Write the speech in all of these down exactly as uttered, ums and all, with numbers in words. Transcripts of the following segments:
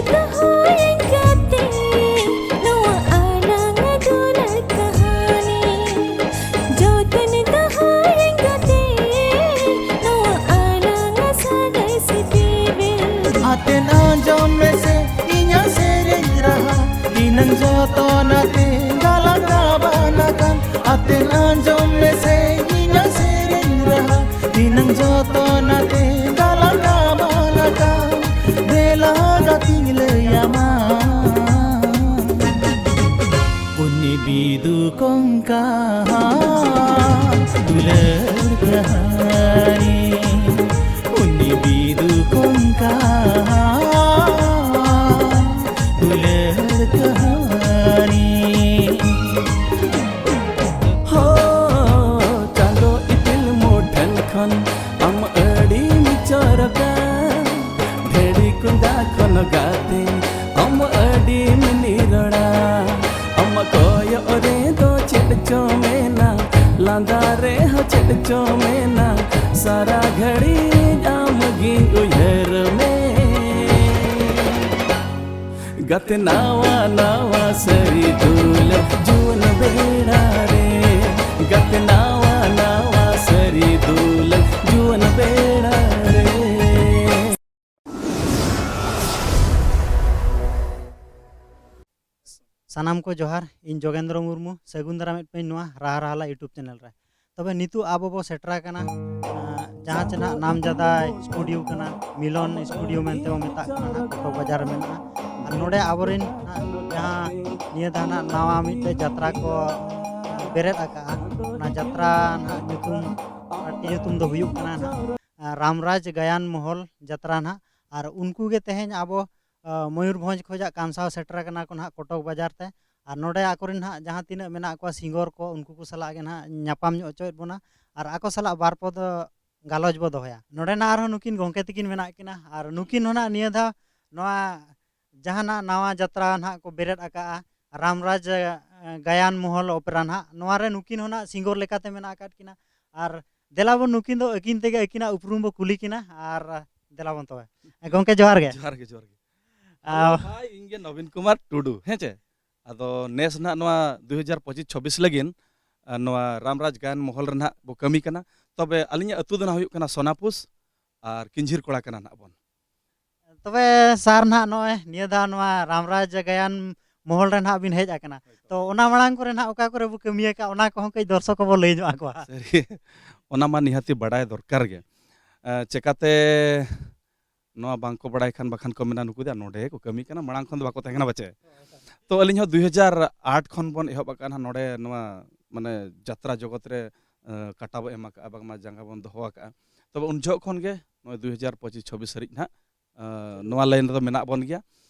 ᱫᱚᱦᱚᱭᱮᱱ ᱜᱟᱛᱮ ᱱᱚᱣᱟ ᱟᱞᱟᱝ ᱫᱩᱞᱟᱹᱲ ᱠᱟᱹᱦᱱᱤ᱾ ᱡᱚᱛᱚᱱ ᱫᱚᱦᱚᱭᱮᱱ ᱜᱟᱛᱮ ᱱᱚᱣᱟ ᱟᱞᱟᱝ ᱥᱟᱹᱜᱟᱹᱭ ᱥᱤᱯᱤᱵᱤᱞ᱾ ᱟᱛᱮᱱ ᱟᱸᱡᱚᱢ ᱢᱮᱥᱮ ᱤᱧᱟᱹᱜ ᱥᱮᱨᱮᱧ ᱨᱟᱦᱟ, ᱤᱱᱟᱹᱝ ᱡᱚᱛᱚᱱᱟᱛᱮ ᱜᱟᱞᱟᱝ ᱜᱟᱵᱟᱱ ᱟᱠᱟᱱ᱾ ᱟᱛᱮᱱ ᱟᱸᱡᱚᱢ ᱢᱮᱥᱮ ᱤᱧᱟᱹᱜ ᱥᱮᱨᱮᱧ ᱨᱟᱦᱟ, ᱤᱱᱟᱹᱝ ᱡᱚᱛᱚᱱᱟᱛᱮ ᱜᱟᱞᱟᱝ ᱜᱟᱵᱟᱱ ᱟᱠᱟᱱ᱾ ᱫᱮᱞᱟ ᱜᱟᱛᱮᱧ ᱞᱟᱹᱭᱟᱢᱟ ᱩᱱᱤ ᱵᱤᱫᱩ ᱠᱚᱝᱠᱟ ᱫᱩᱞᱟᱹᱲ ᱠᱟᱹᱦᱱᱤ᱾ ᱩᱱᱤ ᱵᱤᱫᱩ ᱠᱚᱝᱠᱟ ᱫᱩᱞᱟᱹᱲ ᱠᱟᱹᱦᱱᱤ᱾ ᱦᱳ, ᱪᱟᱸᱫᱚ ᱤᱯᱤᱞ ᱢᱩᱴᱷᱟᱹᱱ ᱠᱷᱚᱱ ᱟᱢ ᱟᱹᱰᱤᱢ ᱪᱚᱨᱚᱠᱟ᱾ ᱰᱷᱮᱲᱤ ᱠᱚᱸᱫᱟ ᱠᱷᱚᱱ ᱜᱟᱛᱮ ᱟᱢ ᱟᱹᱰᱤᱢ ᱱᱤᱨᱚᱲᱟ᱾ ᱟᱢᱟᱜ ᱠᱚᱭᱚᱜ ᱨᱮᱫᱚ ᱪᱮᱫ ᱪᱚ ᱢᱮᱱᱟ, ᱞᱟᱸᱫᱟ ᱨᱮᱦᱚᱸ ᱪᱮᱫ ᱪᱚ ᱢᱮᱱᱟ᱾ ᱥᱟᱨᱟ ᱜᱷᱟᱹᱲᱤᱡ ᱟᱢ ᱜᱤᱧ ᱩᱭᱦᱟᱹᱨ ᱢᱮ᱾ ᱜᱟᱛᱮ ᱱᱟᱣᱟ ᱱᱟᱣᱟ ᱥᱟᱹᱨᱤ ᱫᱩᱞᱟᱹᱲ ᱡᱩᱣᱟᱹᱱ ᱵᱮᱲᱟ ᱨᱮ᱾ ᱜᱟᱛᱮ ᱱᱟᱣᱟ ᱱᱟᱣᱟ ᱥᱟᱹᱨᱤ ᱫᱩᱞᱟᱹᱲ ᱡᱩᱣᱟᱹᱱ ᱵᱮᱲᱟ ᱨᱮ᱾ ᱥᱟᱱᱟᱢ ᱠᱚ ᱡᱚᱦᱟᱨ, ᱤᱧ ᱡᱳᱜᱮᱱᱫᱨᱚ ᱢᱩᱨᱢᱩ᱾ ᱥᱟᱹᱜᱩᱱ ᱫᱟᱨᱟᱢᱮᱫ ᱯᱮᱭᱟᱹᱧ ᱱᱚᱣᱟ ᱨᱟᱦᱟ ᱨᱟᱦᱟᱞᱟ YouTube ᱪᱮᱱᱮᱞ ᱨᱮ᱾ ᱛᱚᱵᱮ ᱱᱤᱛᱚᱜ ᱟᱵᱚ ᱵᱚ ᱥᱮᱴᱮᱨ ᱟᱠᱟᱱᱟ, ᱟᱸ, ᱡᱟᱦᱟᱸ ᱪᱮ ᱱᱟᱦᱟᱜ ᱱᱟᱢᱡᱟᱫᱟ ᱥᱴᱩᱰᱤᱭᱳ ᱠᱟᱱᱟ, ᱢᱤᱞᱚᱱ ᱥᱴᱩᱰᱤᱭᱳ ᱢᱮᱱᱛᱮ ᱵᱚ ᱢᱮᱛᱟᱜ ᱠᱟᱱᱟ, ᱱᱟᱦᱟᱜ ᱠᱚᱴᱚᱠ ᱵᱟᱡᱟᱨ ᱨᱮ ᱢᱮᱱᱟᱜᱼᱟ᱾ ᱟᱨ ᱱᱚᱰᱮ ᱟᱵᱚᱨᱮᱱ ᱱᱟᱦᱟᱜ ᱡᱟᱦᱟᱸ ᱱᱤᱭᱟᱹ ᱫᱷᱟᱣ ᱱᱟᱦᱟᱜ ᱱᱟᱣᱟ ᱢᱤᱫᱴᱮᱡ ᱡᱟᱛᱨᱟ ᱠᱚ ᱵᱮᱨᱮᱫ ᱟᱠᱟᱜᱼᱟ, ᱚᱱᱟ ᱡᱟᱛᱨᱟ ᱱᱟᱦᱟᱜ ᱧᱩᱛᱩᱢ, ᱯᱟᱹᱴᱤ ᱧᱩᱛᱩᱢ ᱫᱚ ᱦᱩᱭᱩᱜ ᱠᱟᱱᱟ ᱱᱟᱦᱟᱜ, ᱟᱸ, ᱨᱟᱢᱨᱟᱡᱽ ᱜᱟᱭᱟᱱ ᱢᱚᱦᱚᱞ ᱡᱟᱛᱨᱟ ᱱᱟᱦᱟᱜ᱾ ᱟᱨ ᱩᱱᱠᱩ ᱜᱮ ᱛᱮᱦᱮᱧ ᱟᱵᱚ ᱟᱸ, ᱢᱚᱭᱩᱨᱵᱷᱚᱸᱡᱽ ᱠᱷᱚᱱᱟᱜ ᱠᱟᱢᱥᱟᱣ ᱥᱮᱴᱮᱨ ᱟᱠᱟᱱᱟ ᱠᱚ ᱱᱟᱦᱟᱜ ᱠᱚᱴᱚᱠ ᱵᱟᱡᱟᱨ ᱛᱮ᱾ ᱟᱨ ᱱᱚᱰᱮ ᱟᱠᱚᱨᱮᱱ ᱱᱟᱦᱟᱜ ᱡᱟᱦᱟᱸ ᱛᱤᱱᱟᱹᱜ ᱢᱮᱱᱟᱜ ᱠᱚᱣᱟ ᱥᱤᱝᱜᱚᱨ ᱠᱚ, ᱩᱱᱠᱩ ᱠᱚ ᱥᱟᱞᱟᱜ ᱜᱮ ᱱᱟᱦᱟᱜ ᱧᱟᱯᱟᱢ ᱧᱚᱜ ᱦᱚᱪᱚᱭᱮᱫ ᱵᱚᱱᱟ᱾ ᱟᱨ ᱟᱠᱚ ᱥᱟᱞᱟᱜ ᱵᱟᱨ ᱯᱚᱫ, ᱟᱸ, ᱜᱟᱞᱚᱪ ᱵᱚ ᱫᱚᱦᱚᱭᱟ᱾ ᱱᱚᱰᱮ ᱱᱟᱦᱟᱜ ᱟᱨᱦᱚᱸ ᱱᱩᱠᱤᱱ ᱜᱚᱢᱠᱮ ᱛᱟᱹᱠᱤᱱ ᱢᱮᱱᱟᱜ ᱠᱤᱱᱟ᱾ ᱟᱨ ᱱᱩᱠᱤᱱ ᱦᱚᱸ ᱱᱟᱦᱟᱜ ᱱᱤᱭᱟᱹ ᱫᱷᱟᱣ ᱱᱚᱣᱟ ᱡᱟᱦᱟᱱᱟᱜ ᱱᱟᱣᱟ ᱡᱟᱛᱨᱟ ᱱᱟᱦᱟᱜ ᱠᱚ ᱵᱮᱨᱮᱫ ᱟᱠᱟᱜᱼᱟ, ᱨᱟᱢᱨᱟᱡᱽ, ᱟᱸ, ᱜᱟᱭᱟᱱ ᱢᱚᱦᱚᱞ ᱚᱯᱮᱨᱟ ᱱᱟᱦᱟᱜ᱾ ᱱᱚᱣᱟ ᱨᱮ ᱱᱩᱠᱤᱱ ᱦᱚᱸ ᱱᱟᱦᱟᱜ ᱥᱤᱝᱜᱚᱨ ᱞᱮᱠᱟᱛᱮ ᱢᱮᱱᱟᱜ ᱟᱠᱟᱫ ᱠᱤᱱᱟ᱾ ᱟᱨ ᱫᱮᱞᱟ ᱵᱚᱱ ᱱᱩᱠᱤᱱ ᱫᱚ ᱟᱹᱠᱤᱱ ᱛᱮᱜᱮ ᱟᱹᱠᱤᱱᱟᱜ ᱩᱯᱨᱩᱢ ᱵᱚ ᱠᱩᱞᱤ ᱠᱤᱱᱟ᱾ ᱟᱨ ᱫᱮᱞᱟ ᱵᱚᱱ ᱛᱚᱵᱮ᱾ ᱜᱚᱢᱠᱮ, ᱡᱚᱦᱟᱨ ᱜᱮ᱾ ᱡᱚᱦᱟᱨ ᱜᱮ, ᱡᱚᱦᱟᱨ ᱜᱮ᱾ ᱟᱨ ᱦᱟᱭ, ᱤᱧ ᱜᱮ ᱱᱚᱵᱤᱱ ᱠᱩᱢᱟᱨ ᱴᱩᱰᱩ, ᱦᱮᱸ ᱪᱮ? ᱟᱫᱚ ᱱᱮᱥ ᱱᱟᱦᱟᱜ ᱱᱚᱣᱟ ᱫᱩ ᱦᱟᱡᱟᱨ ᱯᱚᱸᱪᱤᱥ ᱪᱷᱚᱵᱵᱤᱥ ᱞᱟᱹᱜᱤᱫ, ᱟ, ᱱᱚᱣᱟ ᱨᱟᱢᱨᱟᱡᱽ ᱜᱟᱭᱟᱱ ᱢᱚᱦᱚᱞ ᱨᱮ ᱱᱟᱦᱟᱜ ᱵᱚ ᱠᱟᱹᱢᱤ ᱠᱟᱱᱟ᱾ ᱛᱚᱵᱮ ᱟᱹᱞᱤᱧᱟᱜ ᱟᱹᱛᱩ ᱫᱚ ᱱᱟᱦᱟᱜ ᱦᱩᱭᱩᱜ ᱠᱟᱱᱟ ᱥᱳᱱᱟᱯᱩᱥ ᱟᱨ ᱠᱤᱧᱡᱷᱤᱨ ᱠᱚᱲᱟ ᱠᱟᱱᱟ ᱱᱟᱦᱟᱜ ᱵᱚᱱ᱾ ᱛᱚᱵᱮ ᱥᱟᱨ, ᱱᱟᱦᱟᱜ ᱱᱚᱜᱼᱚᱭ ᱱᱤᱭᱟᱹ ᱫᱷᱟᱣ ᱱᱚᱣᱟ ᱨᱟᱢᱨᱟᱡᱽ ᱜᱟᱭᱟᱱ ᱢᱚᱦᱚᱞ ᱨᱮ ᱱᱟᱦᱟᱜ ᱵᱤᱱ ᱦᱮᱡ ᱟᱠᱟᱱᱟ᱾ ᱦᱳᱭ ᱛᱚ᱾ ᱛᱚ ᱚᱱᱟ ᱢᱟᱲᱟᱝ ᱠᱚᱨᱮ ᱱᱟᱦᱟᱜ ᱚᱠᱟ ᱠᱚᱨᱮ ᱵᱚ ᱠᱟᱹᱢᱤ ᱟᱠᱟᱫ, ᱚᱱᱟ ᱠᱚᱦᱚᱸ ᱠᱟᱹᱡ ᱫᱚᱨᱥᱚᱠ ᱠᱚᱵᱚ ᱞᱟᱹᱭ ᱧᱚᱜ ᱟᱠᱚᱣᱟ᱾ ᱥᱟᱹᱨᱤ, ᱚᱱᱟ ᱢᱟ ᱱᱤᱦᱟᱹᱛᱤ ᱵᱟᱰᱟᱭ ᱫᱚᱨᱠᱟᱨ ᱜᱮ᱾ ᱮ, ᱪᱮᱠᱟᱛᱮ ᱱᱚᱣᱟ ᱵᱟᱝ ᱠᱚ ᱵᱟᱲᱟᱭ ᱠᱷᱟᱱ, ᱵᱟᱠᱷᱟᱱ ᱠᱚ ᱢᱮᱱᱟ, "ᱱᱩᱠᱩ ᱫᱚ ᱱᱚᱰᱮ ᱠᱚ ᱠᱟᱹᱢᱤ ᱠᱟᱱᱟ, ᱢᱟᱲᱟᱝ ᱠᱷᱚᱱ ᱫᱚ ᱵᱟᱠᱚ ᱛᱟᱦᱮᱸ ᱠᱟᱱᱟ ᱯᱟᱪᱮ?" ᱛᱚ ᱟᱹᱞᱤᱧ ᱦᱚᱸ ᱫᱩ ᱦᱟᱡᱟᱨ ᱟᱴ ᱠᱷᱚᱱ ᱵᱚᱱ ᱮᱦᱚᱵ ᱟᱠᱟᱫᱼᱟ ᱱᱟᱦᱟᱜ ᱱᱚᱰᱮ, ᱱᱚᱣᱟ ᱢᱟᱱᱮ ᱡᱟᱛᱨᱟ ᱡᱚᱜᱚᱛ ᱨᱮ, ᱮ, ᱠᱟᱴᱟ ᱵᱚ ᱮᱢ ᱟᱠᱟᱫᱼᱟ, ᱵᱟᱝᱢᱟ ᱡᱟᱸᱜᱟ ᱵᱚᱱ ᱫᱚᱦᱚ ᱟᱠᱟᱫᱼᱟ᱾ ᱛᱚᱵᱮ ᱩᱱ ᱡᱚᱦᱚᱜ ᱠᱷᱚᱱ ᱜᱮ ᱱᱚᱜᱼᱚᱭ ᱫᱩ ᱦᱟᱡᱟᱨ ᱯᱚᱸᱪᱤᱥ ᱪᱷᱚᱵᱵᱤᱥ ᱦᱟᱹᱨᱤᱡ ᱱᱟᱦᱟᱜ, ᱮ, ᱱᱚᱣᱟ ᱞᱟᱭᱤᱱ ᱨᱮᱫᱚ ᱢᱮᱱᱟᱜ ᱵᱚᱱ ᱜᱮᱭᱟ᱾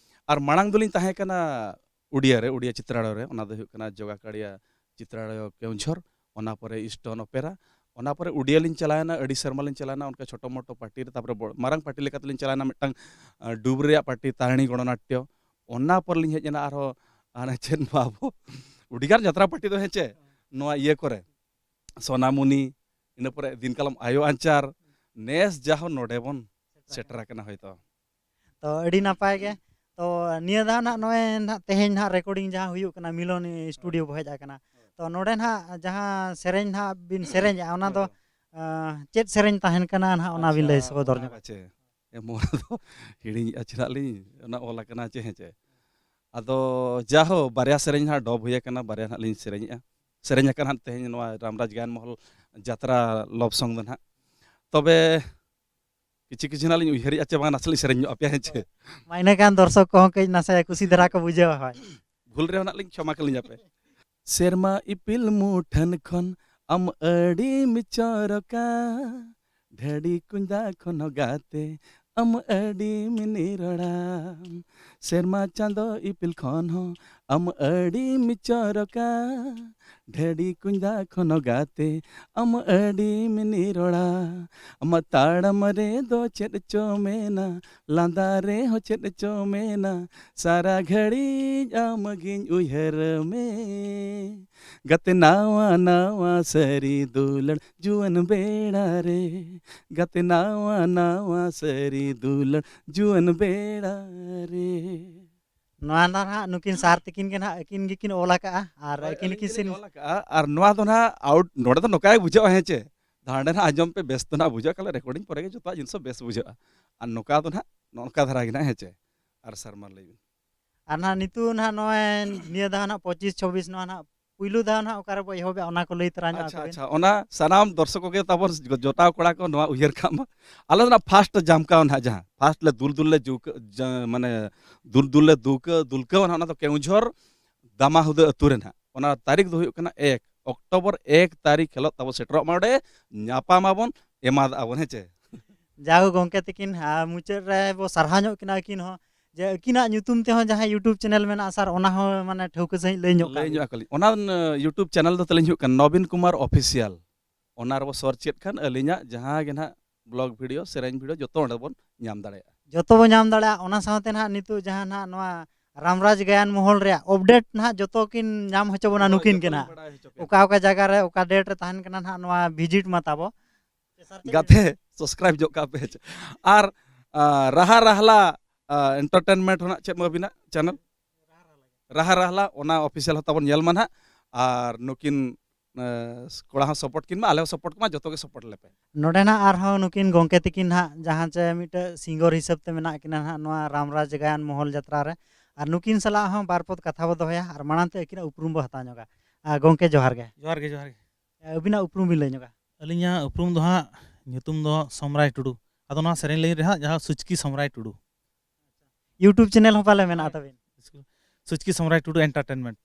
ᱟᱨ ᱢᱟᱲᱟᱝ ᱫᱚᱞᱤᱧ ᱛᱟᱦᱮᱸ ᱠᱟᱱᱟ ᱩᱰᱤᱭᱟ ᱨᱮ, ᱩᱰᱤᱭᱟ ᱪᱤᱛᱨᱟᱲᱚ ᱨᱮ, ᱚᱱᱟ ᱫᱚ ᱦᱩᱭᱩᱜ ᱠᱟᱱᱟ ᱡᱚᱜᱟᱠᱟᱲᱤᱭᱟ ᱪᱤᱛᱨᱟᱲᱚ ᱠᱮᱣᱡᱷᱚᱨ, ᱚᱱᱟ ᱯᱚᱨᱮ ᱤᱥᱴᱚᱱ ᱚᱯᱮᱨᱟ, ᱚᱱᱟ ᱯᱚᱨᱮ ᱩᱰᱤᱭᱟ ᱞᱤᱧ ᱪᱟᱞᱟᱣᱮᱱᱟ, ᱟᱹᱰᱤ ᱥᱮᱨᱢᱟ ᱞᱤᱧ ᱪᱟᱞᱟᱣᱮᱱᱟ ᱚᱱᱠᱟ ᱪᱷᱳᱴᱳ ᱢᱳᱴᱳ ᱯᱟᱨᱴᱤ ᱨᱮ, ᱛᱟᱯᱚᱨᱮ ᱵᱚ-, ᱢᱟᱨᱟᱝ ᱯᱟᱨᱴᱤ ᱞᱮᱠᱟᱛᱮᱞᱤᱧ ᱪᱟᱞᱟᱣᱮᱱᱟ ᱢᱤᱫᱴᱟᱝ, ᱟ, ᱰᱩᱵᱽ ᱨᱮᱭᱟᱜ ᱯᱟᱨᱴᱤ ᱛᱟᱦᱮᱱᱤ ᱜᱚᱬᱚᱱᱟᱴᱴᱚ, ᱚᱱᱟ ᱯᱚᱨᱮ ᱞᱤᱧ ᱦᱮᱡ ᱮᱱᱟ ᱟᱨᱦᱚᱸ ᱦᱟᱱᱮ ᱪᱮᱫ ᱱᱚᱣᱟ ᱟᱵᱚ ᱩᱰᱤᱜᱟᱨ ᱡᱟᱛᱨᱟ ᱯᱟᱨᱴᱤ ᱫᱚ ᱦᱮᱸ ᱪᱮ, ᱱᱚᱣᱟ ᱤᱭᱟᱹ ᱠᱚᱨᱮ, ᱥᱳᱱᱟᱢᱩᱱᱤ, ᱤᱱᱟᱹ ᱯᱚᱨᱮ ᱫᱤᱱ ᱠᱟᱞᱚᱢ ᱟᱭᱳ ᱟᱧᱪᱟᱨ, ᱱᱮᱥ ᱡᱟᱦᱚ ᱱᱚᱰᱮ ᱵᱚᱱ ᱥᱮᱴᱮᱨ ᱟᱠᱟᱱᱟ ᱦᱚᱭᱛᱚ᱾ ᱛᱚ ᱟᱹᱰᱤ ᱱᱟᱯᱟᱭ ᱜᱮ᱾ ᱛᱚ ᱱᱤᱭᱟᱹ ᱫᱷᱟᱣ ᱱᱟᱜ ᱱᱚᱜᱼᱚᱭ ᱱᱟᱜ ᱛᱮᱦᱮᱧ ᱱᱟᱜ ᱨᱮᱠᱚᱨᱰᱤᱝ ᱡᱟᱦᱟᱸ ᱦᱩᱭᱩᱜ ᱠᱟᱱᱟ, ᱢᱤᱞᱚᱱ ᱥᱴᱩᱰᱤᱭᱳ ᱵᱚ ᱦᱮᱡ ᱟᱠᱟᱱᱟ᱾ ᱛᱚ ᱱᱚᱰᱮ ᱱᱟᱜ ᱡᱟᱦᱟᱸ ᱥᱮᱨᱮᱧ ᱱᱟᱜ ᱵᱤᱱ ᱥᱮᱨᱮᱧᱮᱜᱼᱟ, ᱚᱱᱟ ᱫᱚ, ᱦᱳᱭ᱾ ᱟᱸ, ᱪᱮᱫ ᱥᱮᱨᱮᱧ ᱛᱟᱦᱮᱱ ᱠᱟᱱᱟ ᱱᱟᱜ, ᱚᱱᱟ ᱵᱤᱱ ᱞᱟᱹᱭ ᱟᱪᱪᱷᱟ, ᱥᱚᱫᱚᱨ ᱚᱱᱟ ᱧᱚᱜᱟ? ᱯᱟᱪᱮ ᱮᱢᱚᱱ ᱫᱚ ᱦᱤᱲᱤᱧᱮᱜᱼᱟ ᱪᱮᱫᱟᱜ ᱞᱤᱧ, ᱚᱱᱟ ᱚᱞ ᱟᱠᱟᱱᱟ ᱪᱮ, ᱦᱮᱸ ᱪᱮ? ᱟᱫᱚ ᱡᱟᱦᱳ, ᱵᱟᱨᱭᱟ ᱥᱮᱨᱮᱧ ᱱᱟᱜ ᱰᱚᱵ ᱦᱩᱭ ᱟᱠᱟᱱᱟ, ᱵᱟᱨᱭᱟ ᱱᱟᱜ ᱞᱤᱧ ᱥᱮᱨᱮᱧᱮᱜᱼᱟ᱾ ᱥᱮᱨᱮᱧ ᱟᱠᱟᱱ ᱦᱟᱸᱜ ᱛᱮᱦᱮᱧ ᱱᱚᱣᱟ ᱨᱟᱢᱨᱟᱡᱽ ᱜᱟᱭᱟᱱ ᱢᱚᱦᱚᱞ ᱡᱟᱛᱨᱟ ᱞᱚᱵᱽ ᱥᱚᱝ ᱫᱚ ᱱᱟᱜ᱾ ᱛᱚᱵᱮ ᱠᱤᱪᱷᱩ ᱠᱤᱪᱷᱩ ᱱᱟᱜ ᱞᱤᱧ ᱩᱭᱦᱟᱹᱨᱮᱜᱼᱟ ᱪᱮ ᱵᱟᱝ, ᱱᱟᱥᱮ ᱞᱤᱧ ᱥᱮᱨᱮᱧ ᱧᱚᱜ ᱟᱯᱮᱭᱟ, ᱦᱮᱸ ᱪᱮ? ᱢᱟ, ᱤᱱᱟᱹ ᱠᱷᱟᱱ ᱫᱚᱨᱥᱚᱠ ᱠᱚᱦᱚᱸ ᱠᱟᱹᱡ ᱱᱟᱥᱮ ᱠᱩᱥᱤ ᱫᱷᱟᱨᱟ ᱠᱚ ᱵᱩᱡᱷᱟᱹᱣᱟ, ᱦᱳᱭ᱾ ᱵᱷᱩᱞ ᱨᱮᱦᱚᱸ ᱱᱟᱜ ᱞᱤᱧ ᱠᱷᱮᱢᱟ ᱠᱟᱹᱞᱤᱧᱟ ᱯᱮ᱾ ᱥᱮᱨᱢᱟ ᱤᱯᱤᱞ ᱢᱩᱴᱷᱟᱹᱱ ᱠᱷᱚᱱ ᱟᱢ ᱟᱹᱰᱤᱢ ᱪᱚᱨᱚᱠᱟ, ᱰᱷᱟᱹᱰᱤ ᱠᱩᱸᱫᱟ ᱠᱷᱚᱱ ᱦᱚᱸ ᱜᱟᱛᱮ ᱟᱢ ᱟᱹᱰᱤᱢ ᱱᱤᱨᱚᱲᱟ᱾ ᱥᱮᱨᱢᱟ ᱪᱟᱸᱫᱚ ᱤᱯᱤᱞ ᱠᱷᱚᱱ ᱦᱚᱸ ᱟᱢ ᱟᱹᱰᱤᱢ ᱪᱚᱨᱚᱠᱟ, ᱰᱷᱟᱹᱰᱤ ᱠᱩᱸᱫᱟ ᱠᱷᱚᱱ ᱜᱟᱛᱮ, ᱟᱢ ᱟᱹᱰᱤᱢ ᱱᱤᱨᱚᱲᱟ᱾ ᱟᱢᱟᱜ ᱛᱟᱲᱟᱢ ᱨᱮᱫᱚ ᱪᱮᱫ ᱪᱚ ᱢᱮᱱᱟ, ᱞᱟᱸᱫᱟ ᱨᱮᱦᱚᱸ ᱪᱮᱫ ᱪᱚ ᱢᱮᱱᱟ, ᱥᱟᱨᱟ ᱜᱷᱟᱹᱲᱤᱡ ᱟᱢ ᱜᱤᱧ ᱩᱭᱦᱟᱹᱨ ᱢᱮ᱾ ᱜᱟᱛᱮ ᱱᱟᱣᱟ ᱱᱟᱣᱟ ᱥᱟᱹᱨᱤ ᱫᱩᱞᱟᱹᱲ ᱡᱩᱣᱟᱹᱱ ᱵᱮᱲᱟ ᱨᱮ, ᱜᱟᱛᱮ ᱱᱟᱣᱟ ᱱᱟᱣᱟ ᱥᱟᱹᱨᱤ ᱫᱩᱞᱟᱹᱲ ᱡᱩᱣᱟᱹᱱ ᱵᱮᱲᱟ ᱨᱮ᱾ ᱱᱚᱣᱟ ᱫᱚ ᱱᱟᱦᱟᱜ ᱱᱩᱠᱤᱱ ᱥᱟᱨ ᱛᱤᱠᱤᱱ ᱜᱮ ᱱᱟᱦᱟᱜ, ᱟᱹᱠᱤᱱ ᱜᱮᱠᱤᱱ ᱚᱞ ᱟᱠᱟᱜᱼᱟ ᱟᱨ ᱦᱳᱭ, ᱟᱹᱠᱤᱱ ᱟᱹᱞᱤᱧ ᱜᱮᱠᱤᱱ ᱜᱮᱞᱤᱧ ᱥᱮᱨᱮᱧ ᱚᱞ ᱟᱠᱟᱜᱼᱟ᱾ ᱟᱨ ᱱᱚᱣᱟ ᱫᱚ ᱱᱟᱦᱟᱜ ᱟᱣᱩᱴ, ᱱᱚᱰᱮ ᱫᱚ ᱱᱚᱝᱠᱟ ᱜᱮ ᱵᱩᱡᱷᱟᱹᱜᱼᱟ, ᱦᱮᱸ ᱪᱮ? ᱦᱟᱸᱰᱮ ᱱᱟᱦᱟᱜ ᱟᱸᱡᱚᱢ ᱯᱮ, ᱵᱮᱥ ᱫᱚ ᱱᱟᱦᱟᱜ ᱵᱩᱡᱷᱟᱹᱜᱼᱟ, ᱠᱷᱟᱹᱞᱤ ᱨᱮᱠᱚᱨᱰᱤᱝ ᱯᱚᱨᱮ ᱜᱮ ᱡᱚᱛᱚᱣᱟᱜ ᱡᱤᱱᱤᱥ ᱦᱚᱸ ᱵᱮᱥ ᱵᱩᱡᱷᱟᱹᱜᱼᱟ᱾ ᱟᱨ ᱱᱚᱝᱠᱟ ᱫᱚ ᱱᱟᱦᱟᱜ ᱱᱚᱜᱼᱚ ᱱᱚᱝᱠᱟ ᱫᱷᱟᱨᱟ ᱜᱮ ᱱᱟᱦᱟᱜ, ᱦᱮᱸ ᱪᱮ? ᱟᱨ ᱥᱟᱨ ᱢᱟ ᱞᱟᱹᱭ ᱵᱤᱱ᱾ ᱟᱨ ᱱᱟᱦᱟᱜ ᱱᱤᱛᱚᱜ ᱱᱟᱦᱟᱜ ᱱᱚᱜᱼᱚᱭ ᱱᱤᱭᱟᱹ ᱫᱷᱟᱣ ᱱᱟᱦᱟᱜ ᱯᱚᱸᱪᱤᱥ ᱪᱷᱚᱵᱵᱤᱥ ᱱᱚᱣᱟ ᱱᱟᱦᱟᱜ ᱯᱩᱭᱞᱩ ᱫᱷᱟᱣ ᱱᱟᱦᱟᱜ ᱚᱠᱟ ᱨᱮᱵᱚ ᱮᱦᱚᱵᱮᱜᱼᱟ, ᱚᱱᱟ ᱠᱚ ᱞᱟᱹᱭ ᱛᱚᱨᱟ ᱧᱚᱜ ᱟᱪᱪᱷᱟ, ᱟᱠᱚ ᱵᱤᱱ᱾ ᱟᱪᱪᱷᱟ, ᱚᱱᱟ ᱥᱟᱱᱟᱢ ᱫᱚᱨᱥᱚᱠ ᱠᱚᱜᱮ ᱛᱟᱵᱚᱱ ᱡᱚᱴᱟᱣ ᱠᱚᱲᱟ ᱠᱚ ᱱᱚᱣᱟ ᱩᱭᱦᱟᱹᱨ ᱠᱟᱜ ᱢᱟ᱾ ᱟᱞᱮ ᱫᱚ ᱱᱟᱦᱟᱜ ᱯᱷᱟᱥᱴ ᱡᱟᱢᱠᱟᱣ ᱱᱟᱦᱟᱜ ᱡᱟᱦᱟᱸ ᱯᱷᱟᱥᱴ ᱞᱮ ᱫᱩᱞ ᱫᱩᱞ ᱞᱮ ᱡᱩᱠᱟᱹ-, ᱡᱟ-, ᱢᱟᱱᱮ ᱫᱩᱞ ᱫᱩᱞ ᱞᱮ ᱫᱩᱠᱟᱹ-, ᱫᱩᱞᱠᱟᱹᱣᱟ ᱱᱟᱦᱟᱜ, ᱚᱱᱟ ᱫᱚ ᱠᱮᱣᱡᱷᱚᱨ ᱫᱟᱢᱟᱦᱩᱫᱟᱹ ᱟᱹᱛᱩ ᱨᱮ ᱱᱟᱦᱟᱜ᱾ ᱚᱱᱟ ᱛᱟᱹᱨᱤᱠᱷ ᱫᱚ ᱦᱩᱭᱩᱜ ᱠᱟᱱᱟ ᱮᱠ ᱚᱠᱴᱳᱵᱚᱨ, ᱮᱠ ᱛᱟᱹᱨᱤᱠᱷ ᱦᱤᱞᱳᱜ ᱛᱟᱵᱚ ᱥᱮᱴᱮᱨᱚᱜ ᱢᱟ ᱚᱸᱰᱮ, ᱧᱟᱯᱟᱢ ᱟᱵᱚᱱ, ᱮᱢᱟᱫᱟᱜᱼᱟ ᱵᱚᱱ, ᱦᱮᱸ ᱪᱮ? ᱡᱟᱣ ᱜᱚᱢᱠᱮ ᱛᱤᱠᱤᱱ, ᱟᱨ ᱢᱩᱪᱟᱹᱫ ᱨᱮ ᱵᱚ ᱥᱟᱨᱦᱟᱣ ᱧᱚᱜ ᱠᱤᱱᱟ ᱟᱹᱠᱤᱱ ᱦᱚᱸ, ᱡᱮ ᱟᱹᱠᱤᱱᱟᱜ ᱧᱩᱛᱩᱢ ᱛᱮᱦᱚᱸ ᱡᱟᱦᱟᱸ YouTube ᱪᱮᱱᱮᱞ ᱢᱮᱱᱟᱜᱼᱟ ᱥᱟᱨ, ᱚᱱᱟ ᱦᱚᱸ ᱢᱟᱱᱮ ᱴᱷᱟᱹᱣᱠᱟᱹ ᱥᱟᱺᱦᱤᱡ ᱞᱟᱹᱭ ᱧᱚᱜ ᱠᱟᱜ ᱞᱟᱹᱭ ᱵᱤᱱ᱾ ᱧᱚᱜ ᱟᱠᱟᱫ ᱞᱤᱧ᱾ ᱚᱱᱟ, ᱩᱸ, YouTube ᱪᱮᱱᱮᱞ ᱫᱚ ᱛᱟᱹᱞᱤᱧ ᱦᱩᱭᱩᱜ ᱠᱟᱱᱟ ᱱᱚᱵᱤᱱ ᱠᱩᱢᱟᱨ ᱚᱯᱷᱤᱥᱤᱭᱟᱞ᱾ ᱚᱱᱟ ᱨᱮᱵᱚ ᱥᱟᱨᱪ ᱠᱮᱫ ᱠᱷᱟᱱ ᱟᱹᱞᱤᱧᱟᱜ ᱡᱟᱦᱟᱸ ᱜᱮ ᱱᱟᱦᱟᱜ ᱵᱞᱚᱜ ᱵᱷᱤᱰᱤᱭᱳ, ᱥᱮᱨᱮᱧ ᱵᱷᱤᱰᱤᱭᱳ ᱡᱚᱛᱚ ᱚᱸᱰᱮ ᱵᱚᱱ ᱧᱟᱢ ᱫᱟᱲᱮᱭᱟᱜᱼᱟ᱾ ᱡᱚᱛᱚ ᱵᱚ ᱧᱟᱢ ᱫᱟᱲᱮᱭᱟᱜᱼᱟ᱾ ᱚᱱᱟ ᱥᱟᱶᱛᱮ ᱱᱟᱦᱟᱜ ᱱᱤᱛᱚᱜ ᱡᱟᱦᱟᱸ ᱱᱟᱦᱟᱜ ᱱᱚᱣᱟ ᱨᱟᱢᱨᱟᱡᱽ ᱜᱟᱭᱟᱱ ᱢᱚᱦᱚᱞ ᱨᱮᱭᱟᱜ ᱟᱯᱰᱮᱴ ᱱᱟᱦᱟᱜ ᱡᱚᱛᱚ ᱠᱤᱱ ᱧᱟᱢ ᱦᱚᱪᱚ ᱵᱚᱱᱟ ᱦᱳᱭ, ᱱᱩᱠᱤᱱ ᱡᱚᱛᱚ ᱜᱮ ᱵᱚᱱ ᱱᱟᱦᱟᱜ᱾ ᱵᱟᱲᱟᱭ ᱦᱚᱪᱚ ᱯᱮᱭᱟ᱾ ᱚᱠᱟ ᱚᱠᱟ ᱡᱟᱭᱜᱟ ᱨᱮ ᱚᱠᱟ ᱰᱮᱴ ᱨᱮ ᱛᱟᱦᱮᱱ ᱠᱟᱱᱟ ᱱᱟᱦᱟᱜ, ᱱᱚᱣᱟ ᱵᱷᱤᱡᱤᱴ ᱢᱟ ᱛᱟᱵᱚ᱾ ᱜᱟᱛᱮ, ᱥᱟᱵᱥᱠᱨᱟᱭᱤᱵ ᱧᱚᱜ ᱠᱟᱜ ᱯᱮ᱾ ᱟᱨ, ᱟ, ᱨᱟᱦᱟ ᱨᱟᱦᱞᱟ, ᱟ, ᱮᱱᱴᱟᱨᱴᱮᱱᱢᱮᱱᱴ ᱨᱮᱱᱟᱜ ᱪᱮᱫ ᱢᱟ ᱟᱹᱵᱤᱱᱟᱜ ᱪᱮᱱᱮᱞ? ᱨᱟᱦᱟ ᱨᱟᱦᱞᱟ, ᱚᱱᱟ ᱚᱯᱷᱤᱥᱤᱭᱟᱞ ᱦᱚᱸ ᱛᱟᱵᱚᱱ ᱧᱮᱞ ᱢᱟ ᱱᱟᱦᱟᱜ᱾ ᱟᱨ ᱱᱩᱠᱤᱱ, ᱮ, ᱠᱚᱲᱟ ᱦᱚᱸ ᱥᱟᱯᱳᱨᱴ ᱠᱤᱱ ᱢᱟ, ᱟᱞᱮ ᱦᱚᱸ ᱥᱟᱯᱳᱨᱴ ᱠᱚᱢᱟ, ᱡᱚᱛᱚ ᱜᱮ ᱥᱟᱯᱳᱨᱴ ᱞᱮᱯᱮ᱾ ᱱᱚᱰᱮ ᱱᱟᱦᱟᱜ ᱟᱨᱦᱚᱸ ᱱᱩᱠᱤᱱ ᱜᱚᱢᱠᱮ ᱛᱤᱠᱤᱱ ᱱᱟᱦᱟᱜ ᱡᱟᱦᱟᱸ ᱪᱮ ᱢᱤᱫᱴᱮᱡ ᱥᱤᱝᱜᱚᱨ ᱦᱤᱥᱟᱹᱵ ᱛᱮ ᱢᱮᱱᱟᱜ ᱠᱤᱱᱟ ᱱᱟᱦᱟᱜ ᱱᱚᱣᱟ ᱨᱟᱢᱨᱟᱡᱽ ᱜᱟᱭᱟᱱ ᱢᱚᱦᱚᱞ ᱡᱟᱛᱨᱟ ᱨᱮ, ᱟᱨ ᱱᱩᱠᱤᱱ ᱥᱟᱞᱟᱜ ᱦᱚᱸ ᱵᱟᱨ ᱯᱚᱫ ᱠᱟᱛᱷᱟ ᱵᱚ ᱫᱚᱦᱚᱭᱟ ᱟᱨ ᱢᱟᱲᱟᱝ ᱛᱮ ᱟᱹᱠᱤᱱᱟᱜ ᱩᱯᱨᱩᱢ ᱵᱚ ᱦᱟᱛᱟᱣ ᱧᱚᱜᱟ᱾ ᱟᱨ ᱜᱚᱢᱠᱮ ᱡᱚᱦᱟᱨ ᱜᱮ᱾ ᱡᱚᱦᱟᱨ ᱜᱮ, ᱡᱚᱦᱟᱨ ᱜᱮ᱾ ᱟᱹᱵᱤᱱᱟᱜ ᱩᱯᱨᱩᱢ ᱵᱤᱱ ᱞᱟᱹᱭ ᱧᱚᱜᱟ᱾ ᱟᱹᱞᱤᱧᱟᱜ ᱩᱯᱨᱩᱢ ᱫᱚ ᱦᱟᱸᱜ ᱧᱩᱛᱩᱢ ᱫᱚ ᱥᱚᱢᱨᱟᱭ ᱴᱩᱰᱩ᱾ ᱟᱫᱚ ᱱᱚᱣᱟ ᱥᱮᱨᱮᱧ ᱞᱟᱹᱭᱤᱱ ᱨᱮ ᱦᱟᱸᱜ ᱡᱟᱦᱟᱸ ᱥᱩᱪᱠᱤ ᱥᱚᱢᱨᱟᱭ ᱴᱩᱰᱩ᱾ YouTube ᱪᱮᱱᱮᱞ ᱦᱚᱸ ᱯᱟᱞᱮ ᱢᱮᱱᱟᱜᱼᱟ ᱛᱟᱵᱤᱱ? ᱥᱩᱪᱠᱤ ᱥᱚᱢᱨᱟᱭ ᱴᱩᱰᱩ ᱮᱱᱴᱟᱨᱴᱮᱱᱢᱮᱱᱴ᱾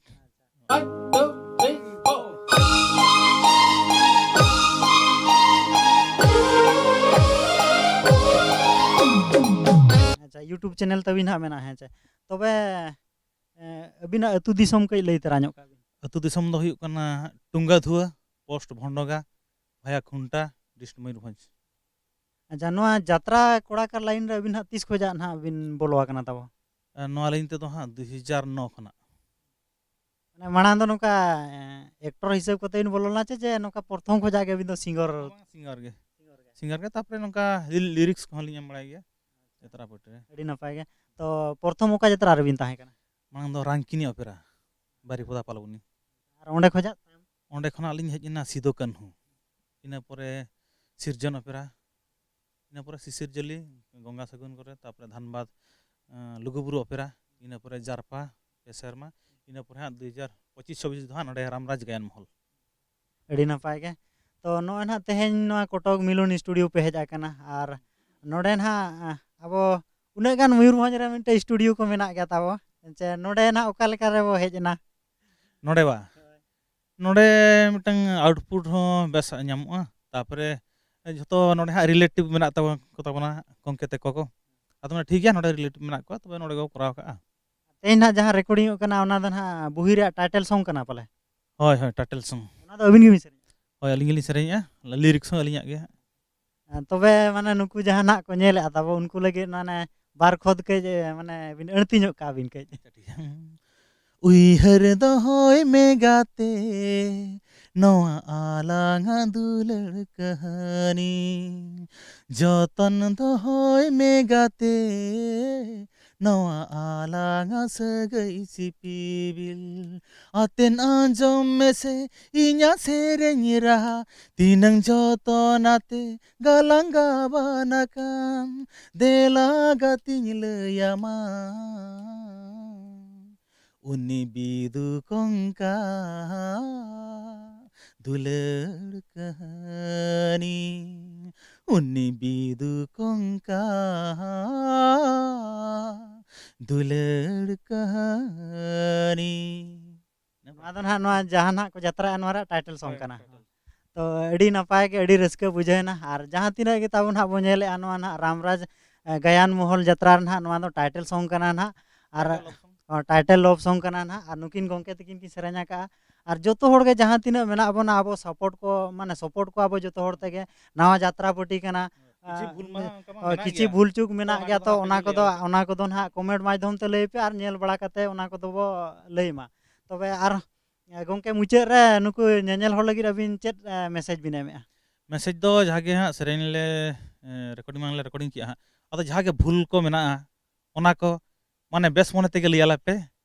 ᱟᱪᱪᱷᱟ, YouTube ᱪᱮᱱᱮᱞ ᱛᱟᱹᱵᱤᱱ ᱦᱟᱸᱜ ᱢᱮᱱᱟᱜᱼᱟ, ᱦᱮᱸ ᱪᱮ? ᱛᱚᱵᱮ ᱟᱹᱵᱤᱱᱟᱜ ᱟᱹᱛᱩ ᱫᱤᱥᱚᱢ ᱠᱟᱹᱡ ᱞᱟᱹᱭ ᱛᱟᱨᱟ ᱧᱚᱜ ᱠᱟᱜ ᱵᱤᱱ᱾ ᱟᱹᱛᱩ ᱫᱤᱥᱚᱢ ᱫᱚ ᱦᱩᱭᱩᱜ ᱠᱟᱱᱟ ᱴᱩᱝᱜᱟᱹᱫᱷᱩᱣᱟᱹ, ᱯᱳᱥᱴ ᱵᱷᱚᱱᱰᱚᱜᱟ, ᱵᱷᱟᱭᱟ ᱠᱷᱩᱱᱴᱟ, ᱰᱤᱥᱴᱨᱤᱠᱴ ᱢᱚᱭᱩᱨᱵᱷᱚᱸᱡᱽ᱾ ᱟᱪᱪᱷᱟ, ᱱᱚᱣᱟ ᱡᱟᱛᱨᱟ ᱠᱚᱲᱟᱠᱟᱨ ᱞᱟᱭᱤᱱ ᱨᱮ ᱟᱹᱵᱤᱱ ᱦᱟᱸᱜ ᱛᱤᱥ ᱠᱷᱚᱱᱟᱜ ᱱᱟᱦᱟᱜ ᱵᱤᱱ ᱵᱚᱞᱚ ᱟᱠᱟᱱᱟ ᱛᱟᱵᱚ? ᱟᱨ ᱱᱚᱣᱟ ᱞᱟᱭᱤᱱ ᱛᱮᱫᱚ ᱦᱟᱸᱜ ᱫᱩ ᱦᱟᱡᱟᱨ ᱱᱚ ᱠᱷᱚᱱᱟᱜ᱾ ᱢᱟᱱᱮ ᱢᱟᱲᱟᱝ ᱫᱚ ᱱᱚᱝᱠᱟ ᱮᱠᱴᱚᱨ ᱦᱤᱥᱟᱹᱵ ᱠᱟᱛᱮ ᱵᱤᱱ ᱵᱚᱞᱚ ᱞᱮᱱᱟ ᱪᱮ, ᱡᱮ ᱱᱚᱝᱠᱟ ᱯᱨᱚᱛᱷᱚᱢ ᱠᱷᱚᱱᱟᱜ ᱜᱮ ᱟᱹᱵᱤᱱ ᱫᱚ ᱥᱤᱝᱜᱚᱨ? ᱵᱟᱝ, ᱥᱤᱝᱜᱟᱨ ᱜᱮ᱾ ᱥᱤᱝᱜᱚᱨ ᱜᱮ᱾ ᱥᱤᱝᱜᱟᱨ ᱜᱮ, ᱛᱟᱨᱯᱚᱨᱮ ᱱᱚᱝᱠᱟ ᱞᱤ-, ᱞᱤᱨᱤᱠᱥ ᱠᱚᱦᱚᱸ ᱞᱤᱧ ᱮᱢ ᱵᱟᱲᱟᱭ ᱜᱮᱭᱟ ᱡᱟᱛᱨᱟ ᱯᱟᱹᱴᱤ ᱨᱮ᱾ ᱟᱹᱰᱤ ᱱᱟᱯᱟᱭ ᱜᱮ᱾ ᱛᱚ ᱯᱨᱚᱛᱷᱚᱢ ᱚᱠᱟ ᱡᱟᱛᱨᱟ ᱨᱮᱵᱤᱱ ᱛᱟᱦᱮᱸ ᱠᱟᱱᱟ? ᱢᱟᱲᱟᱝ ᱫᱚ ᱨᱟᱝᱠᱤᱱᱤ ᱚᱯᱮᱨᱟ, ᱵᱟᱨᱤᱯᱚᱫᱟ ᱯᱟᱞᱵᱚᱱᱤ᱾ ᱟᱨ ᱚᱸᱰᱮ ᱠᱷᱚᱱᱟᱜ? ᱚᱸᱰᱮ ᱠᱷᱚᱱᱟᱜ ᱞᱤᱧ ᱦᱮᱡ ᱮᱱᱟ ᱥᱤᱫᱚ ᱠᱟᱹᱱᱦᱩ, ᱤᱱᱟᱹ ᱯᱚᱨᱮ ᱥᱤᱨᱡᱚᱱ ᱚᱯᱮᱨᱟ, ᱤᱱᱟᱹ ᱯᱚᱨᱮ ᱥᱤᱥᱤᱨ ᱡᱟᱹᱞᱤ, ᱜᱚᱝᱜᱟ ᱥᱟᱹᱜᱩᱱ ᱠᱚᱨᱮ, ᱛᱟᱨᱯᱚᱨᱮ ᱫᱷᱟᱱᱵᱟᱫᱽ, ᱟᱸ, ᱞᱩᱜᱩᱵᱩᱨᱩ ᱚᱯᱮᱨᱟ, ᱤᱱᱟᱹ ᱯᱚᱨᱮ ᱡᱟᱨᱯᱟ ᱯᱮ ᱥᱮᱨᱢᱟ, ᱤᱱᱟᱹ ᱯᱚᱨᱮ ᱦᱟᱸᱜ ᱫᱩ ᱦᱟᱡᱟᱨ ᱯᱚᱸᱪᱤᱥ ᱪᱷᱚᱵᱵᱤᱥ ᱫᱚ ᱦᱟᱸᱜ ᱱᱚᱰᱮ ᱨᱟᱢᱨᱟᱡᱽ ᱜᱟᱭᱟᱱ ᱢᱚᱦᱚᱞ᱾ ᱟᱹᱰᱤ ᱱᱟᱯᱟᱭ ᱜᱮ᱾ ᱛᱚ ᱱᱚᱜᱼᱚᱭ ᱱᱟᱦᱟᱜ ᱛᱮᱦᱮᱧ ᱱᱚᱣᱟ ᱠᱚᱴᱚᱠ ᱢᱤᱞᱚᱱ ᱥᱴᱩᱰᱤᱭᱳ ᱯᱮ ᱦᱮᱡ ᱟᱠᱟᱱᱟ, ᱟᱨ ᱱᱚᱰᱮ ᱱᱟᱦᱟᱜ, ᱟᱸ, ᱟᱵᱚ ᱩᱱᱟᱹᱜ ᱜᱟᱱ ᱢᱚᱭᱩᱨᱵᱷᱚᱸᱡᱽ ᱨᱮ ᱢᱤᱫᱴᱮᱡ ᱥᱴᱩᱰᱤᱭᱳ ᱠᱚ ᱢᱮᱱᱟᱜ ᱜᱮᱭᱟ ᱛᱟᱵᱚ, ᱪᱮ ᱱᱚᱰᱮ ᱱᱟᱦᱟᱜ ᱚᱠᱟ ᱞᱮᱠᱟ ᱨᱮᱵᱚ ᱦᱮᱡ ᱮᱱᱟ? ᱱᱚᱰᱮ ᱵᱟ? ᱦᱳᱭ᱾ ᱱᱚᱰᱮ ᱢᱤᱫᱴᱟᱝ ᱟᱣᱩᱴᱯᱩᱴ ᱦᱚᱸ ᱵᱮᱥ ᱧᱟᱢᱚᱜᱼᱟ, ᱛᱟᱨᱯᱚᱨᱮ ᱡᱷᱚᱛᱚ ᱱᱚᱰᱮ ᱦᱟᱸᱜ ᱨᱤᱞᱮᱴᱤᱵᱷ ᱢᱮᱱᱟᱜ ᱛᱟᱵᱚᱱ ᱠᱚ ᱛᱟᱵᱚᱱᱟ ᱜᱚᱢᱠᱮ ᱛᱟᱠᱚ ᱠᱚ᱾ ᱟᱫᱚ ᱢᱟᱱᱮ ᱴᱷᱤᱠ ᱜᱮᱭᱟ, ᱱᱚᱰᱮ ᱨᱤᱞᱮᱴᱤᱵᱷ ᱢᱮᱱᱟᱜ ᱠᱚᱣᱟ, ᱛᱚᱵᱮ ᱱᱚᱰᱮ ᱠᱚ ᱠᱚᱨᱟᱣ ᱠᱟᱜᱼᱟ᱾ ᱛᱮᱦᱮᱧ ᱱᱟᱦᱟᱜ ᱡᱟᱦᱟᱸ ᱨᱮᱠᱚᱨᱰᱤᱝᱚᱜ ᱠᱟᱱᱟ, ᱚᱱᱟ ᱫᱚ ᱱᱟᱦᱟᱜ ᱵᱩᱦᱤ ᱨᱮᱭᱟᱜ ᱴᱟᱭᱴᱮᱞ ᱥᱚᱝ ᱠᱟᱱᱟ ᱯᱟᱞᱮ? ᱦᱳᱭ, ᱦᱳᱭ, ᱴᱟᱭᱴᱮᱞ ᱥᱚᱝ᱾ ᱚᱱᱟ ᱫᱚ ᱟᱹᱵᱤᱱ ᱜᱮᱵᱤᱱ ᱥᱮᱨᱮᱧᱟ? ᱦᱳᱭ, ᱟᱹᱞᱤᱧ ᱜᱮᱞᱤᱧ ᱥᱮᱨᱮᱧᱮᱜᱼᱟ, ᱞᱤᱨᱤᱠᱥ ᱦᱚᱸ ᱟᱹᱞᱤᱧᱟᱜ ᱜᱮ ᱦᱟᱸᱜ᱾ ᱟᱨ ᱛᱚᱵᱮ ᱢᱟᱱᱮ ᱱᱩᱠᱩ ᱡᱟᱦᱟᱸ ᱱᱟᱦᱟᱜ ᱠᱚ ᱧᱮᱞᱮᱜᱼᱟ ᱛᱟᱵᱚ, ᱩᱱᱠᱩ ᱞᱟᱹᱜᱤᱫ ᱢᱟᱱᱮ ᱵᱟᱨ ᱠᱷᱚᱫ ᱠᱟᱹᱡ, ᱢᱟᱱᱮ ᱵᱤᱱ ᱟᱹᱲᱛᱤ ᱧᱚᱜ ᱠᱟᱜᱼᱟ ᱵᱤᱱ ᱠᱟᱹᱡ᱾ ᱩᱭᱦᱟᱹᱨ ᱫᱚᱦᱚᱭ ᱢᱮ ᱜᱟᱛᱮ, ᱱᱚᱣᱟ ᱟᱞᱟᱝᱟᱜ ᱫᱩᱞᱟᱹᱲ ᱠᱟᱹᱦᱱᱤ᱾ ᱡᱚᱛᱚᱱ ᱫᱚᱦᱚᱭ ᱢᱮ ᱜᱟᱛᱮ, ᱱᱚᱣᱟ ᱟᱞᱟᱝᱟᱜ ᱥᱟᱹᱜᱟᱹᱭ ᱥᱤᱯᱤᱵᱤᱞ᱾ ᱟᱛᱮᱱ ᱟᱸᱡᱚᱢ ᱢᱮᱥᱮ ᱤᱧᱟᱜ ᱥᱮᱨᱮᱧ ᱨᱟᱦᱟ, ᱛᱤᱱᱟᱹᱝ ᱡᱚᱛᱚᱱ ᱟᱛᱮ ᱜᱟᱞᱟᱝ ᱜᱟᱵᱟᱱ ᱟᱠᱟᱱ, ᱫᱮᱞᱟ ᱜᱟᱛᱮᱧ ᱞᱟᱹᱭᱟᱢᱟ᱾ ᱩᱱᱤ ᱵᱤᱫᱩ ᱠᱚᱝᱠᱟ ᱫᱩᱞᱟᱹᱲ ᱠᱟᱹᱦᱱᱤ, ᱩᱱᱤ ᱵᱤᱫᱩ ᱠᱚᱝᱠᱟ ᱫᱩᱞᱟᱹᱲ ᱠᱟᱹᱦᱱᱤ᱾ ᱱᱚᱣᱟ ᱫᱚ ᱱᱟᱦᱟᱜ ᱱᱚᱣᱟ ᱡᱟᱦᱟᱸ ᱱᱟᱦᱟᱜ ᱠᱚ ᱡᱟᱛᱨᱟᱜᱼᱟ, ᱱᱚᱣᱟ ᱨᱮᱭᱟᱜ ᱴᱟᱭᱴᱮᱞ ᱥᱚᱝ ᱦᱳᱭ, ᱠᱟᱱᱟ᱾ ᱴᱟᱭᱴᱮᱞ᱾ ᱛᱚ ᱟᱹᱰᱤ ᱱᱟᱯᱟᱭ ᱜᱮ, ᱟᱹᱰᱤ ᱨᱟᱹᱥᱠᱟᱹ ᱵᱩᱡᱷᱟᱹᱣ ᱮᱱᱟ᱾ ᱟᱨ ᱡᱟᱦᱟᱸ ᱛᱤᱱᱟᱹᱜ ᱜᱮ ᱛᱟᱵᱚ ᱱᱟᱦᱟᱜ ᱵᱚᱱ ᱧᱮᱞᱮᱜᱼᱟ, ᱱᱚᱣᱟ ᱱᱟᱦᱟᱜ ᱨᱟᱢᱨᱟᱡᱽ, ᱮ, ᱜᱟᱭᱟᱱ ᱢᱚᱦᱚᱞ ᱡᱟᱛᱨᱟ ᱨᱮ ᱱᱟᱦᱟᱜ ᱱᱚᱣᱟ ᱫᱚ ᱴᱟᱭᱴᱮᱞ ᱥᱚᱝ ᱠᱟᱱᱟ ᱱᱟᱦᱟᱜ᱾ ᱟᱨ ᱴᱟᱭᱴᱮᱞ ᱥᱚᱝ᱾ ᱴᱟᱭᱴᱮᱞ ᱞᱚᱵᱷ ᱥᱚᱝ ᱠᱟᱱᱟ ᱱᱟᱦᱟᱜ, ᱟᱨ ᱱᱩᱠᱤᱱ ᱜᱚᱢᱠᱮ ᱛᱟᱹᱠᱤᱱ ᱠᱤᱱ ᱥᱮᱨᱮᱧ ᱟᱠᱟᱫᱼᱟ᱾ ᱟᱨ ᱡᱚᱛᱚ ᱦᱚᱲ ᱜᱮ ᱡᱟᱦᱟᱸ ᱛᱤᱱᱟᱹᱜ ᱢᱮᱱᱟᱜ ᱵᱚᱱᱟ, ᱟᱵᱚ ᱥᱟᱯᱳᱨᱴ ᱠᱚ, ᱢᱟᱱᱮ ᱥᱟᱯᱳᱨᱴ ᱠᱚ ᱟᱵᱚ ᱡᱚᱛᱚ ᱦᱚᱲ ᱛᱮᱜᱮ᱾ ᱱᱟᱣᱟ ᱡᱟᱛᱨᱟ ᱯᱟᱹᱴᱤ ᱠᱟᱱᱟ᱾ ᱠᱤᱪᱷᱩ ᱟᱨ, ᱵᱷᱩᱞ ᱢᱟ ᱚᱱᱠᱟ ᱦᱳᱭ, ᱢᱮᱱᱟᱜ ᱠᱤᱪᱷᱩ ᱜᱮᱭᱟ, ᱵᱷᱩᱞ ᱪᱩᱠ ᱢᱮᱱᱟᱜ ᱚᱱᱟ ᱜᱮᱭᱟ, ᱠᱚᱫᱚ ᱛᱚ ᱦᱟᱸᱜ ᱚᱱᱟ ᱠᱟᱹᱴᱤᱡ ᱠᱚᱫᱚ, ᱞᱟᱹᱭ ᱟᱞᱮ ᱚᱱᱟ ᱠᱚᱫᱚ ᱱᱟᱦᱟᱜ ᱠᱚᱢᱮᱱᱴ ᱢᱟᱫᱽᱫᱷᱚᱢ ᱛᱮ ᱞᱟᱹᱭ ᱯᱮ, ᱟᱨ ᱧᱮᱞ ᱵᱟᱲᱟ ᱠᱟᱛᱮ ᱚᱱᱟ ᱠᱚᱫᱚ ᱵᱚ ᱞᱟᱹᱭ ᱢᱟ᱾ ᱛᱚᱵᱮ ᱟᱨ, ᱮ, ᱜᱚᱢᱠᱮ, ᱢᱩᱪᱟᱹᱫ ᱨᱮ ᱱᱩᱠᱩ ᱧᱮᱧᱮᱞ ᱦᱚᱲ ᱞᱟᱹᱜᱤᱫ ᱟᱹᱵᱤᱱ ᱪᱮᱫ, ᱮ, ᱢᱮᱥᱮᱡᱽ ᱵᱤᱱ ᱮᱢᱮᱫᱼᱟ? ᱢᱮᱥᱮᱡᱽ ᱫᱚ ᱡᱟᱦᱟᱸ ᱜᱮ ᱦᱟᱸᱜ ᱥᱮᱨᱮᱧ ᱞᱮ, ᱮ, ᱨᱮᱠᱚᱨᱰᱤᱝ ᱢᱟᱞᱮ ᱨᱮᱠᱚᱨᱰᱤᱝ ᱠᱮᱜᱼᱟ ᱦᱟᱸᱜ, ᱟᱫᱚ ᱡᱟᱦᱟᱸ ᱜᱮ ᱵᱷᱩᱞ ᱠᱚ ᱢᱮᱱᱟᱜᱼᱟ, ᱚᱱᱟ ᱠᱚ ᱢᱟᱱᱮ ᱵᱮᱥ ᱢᱚᱱᱮ ᱛᱮᱜᱮ ᱞᱟᱹᱭ ᱟᱞᱮ ᱯᱮ᱾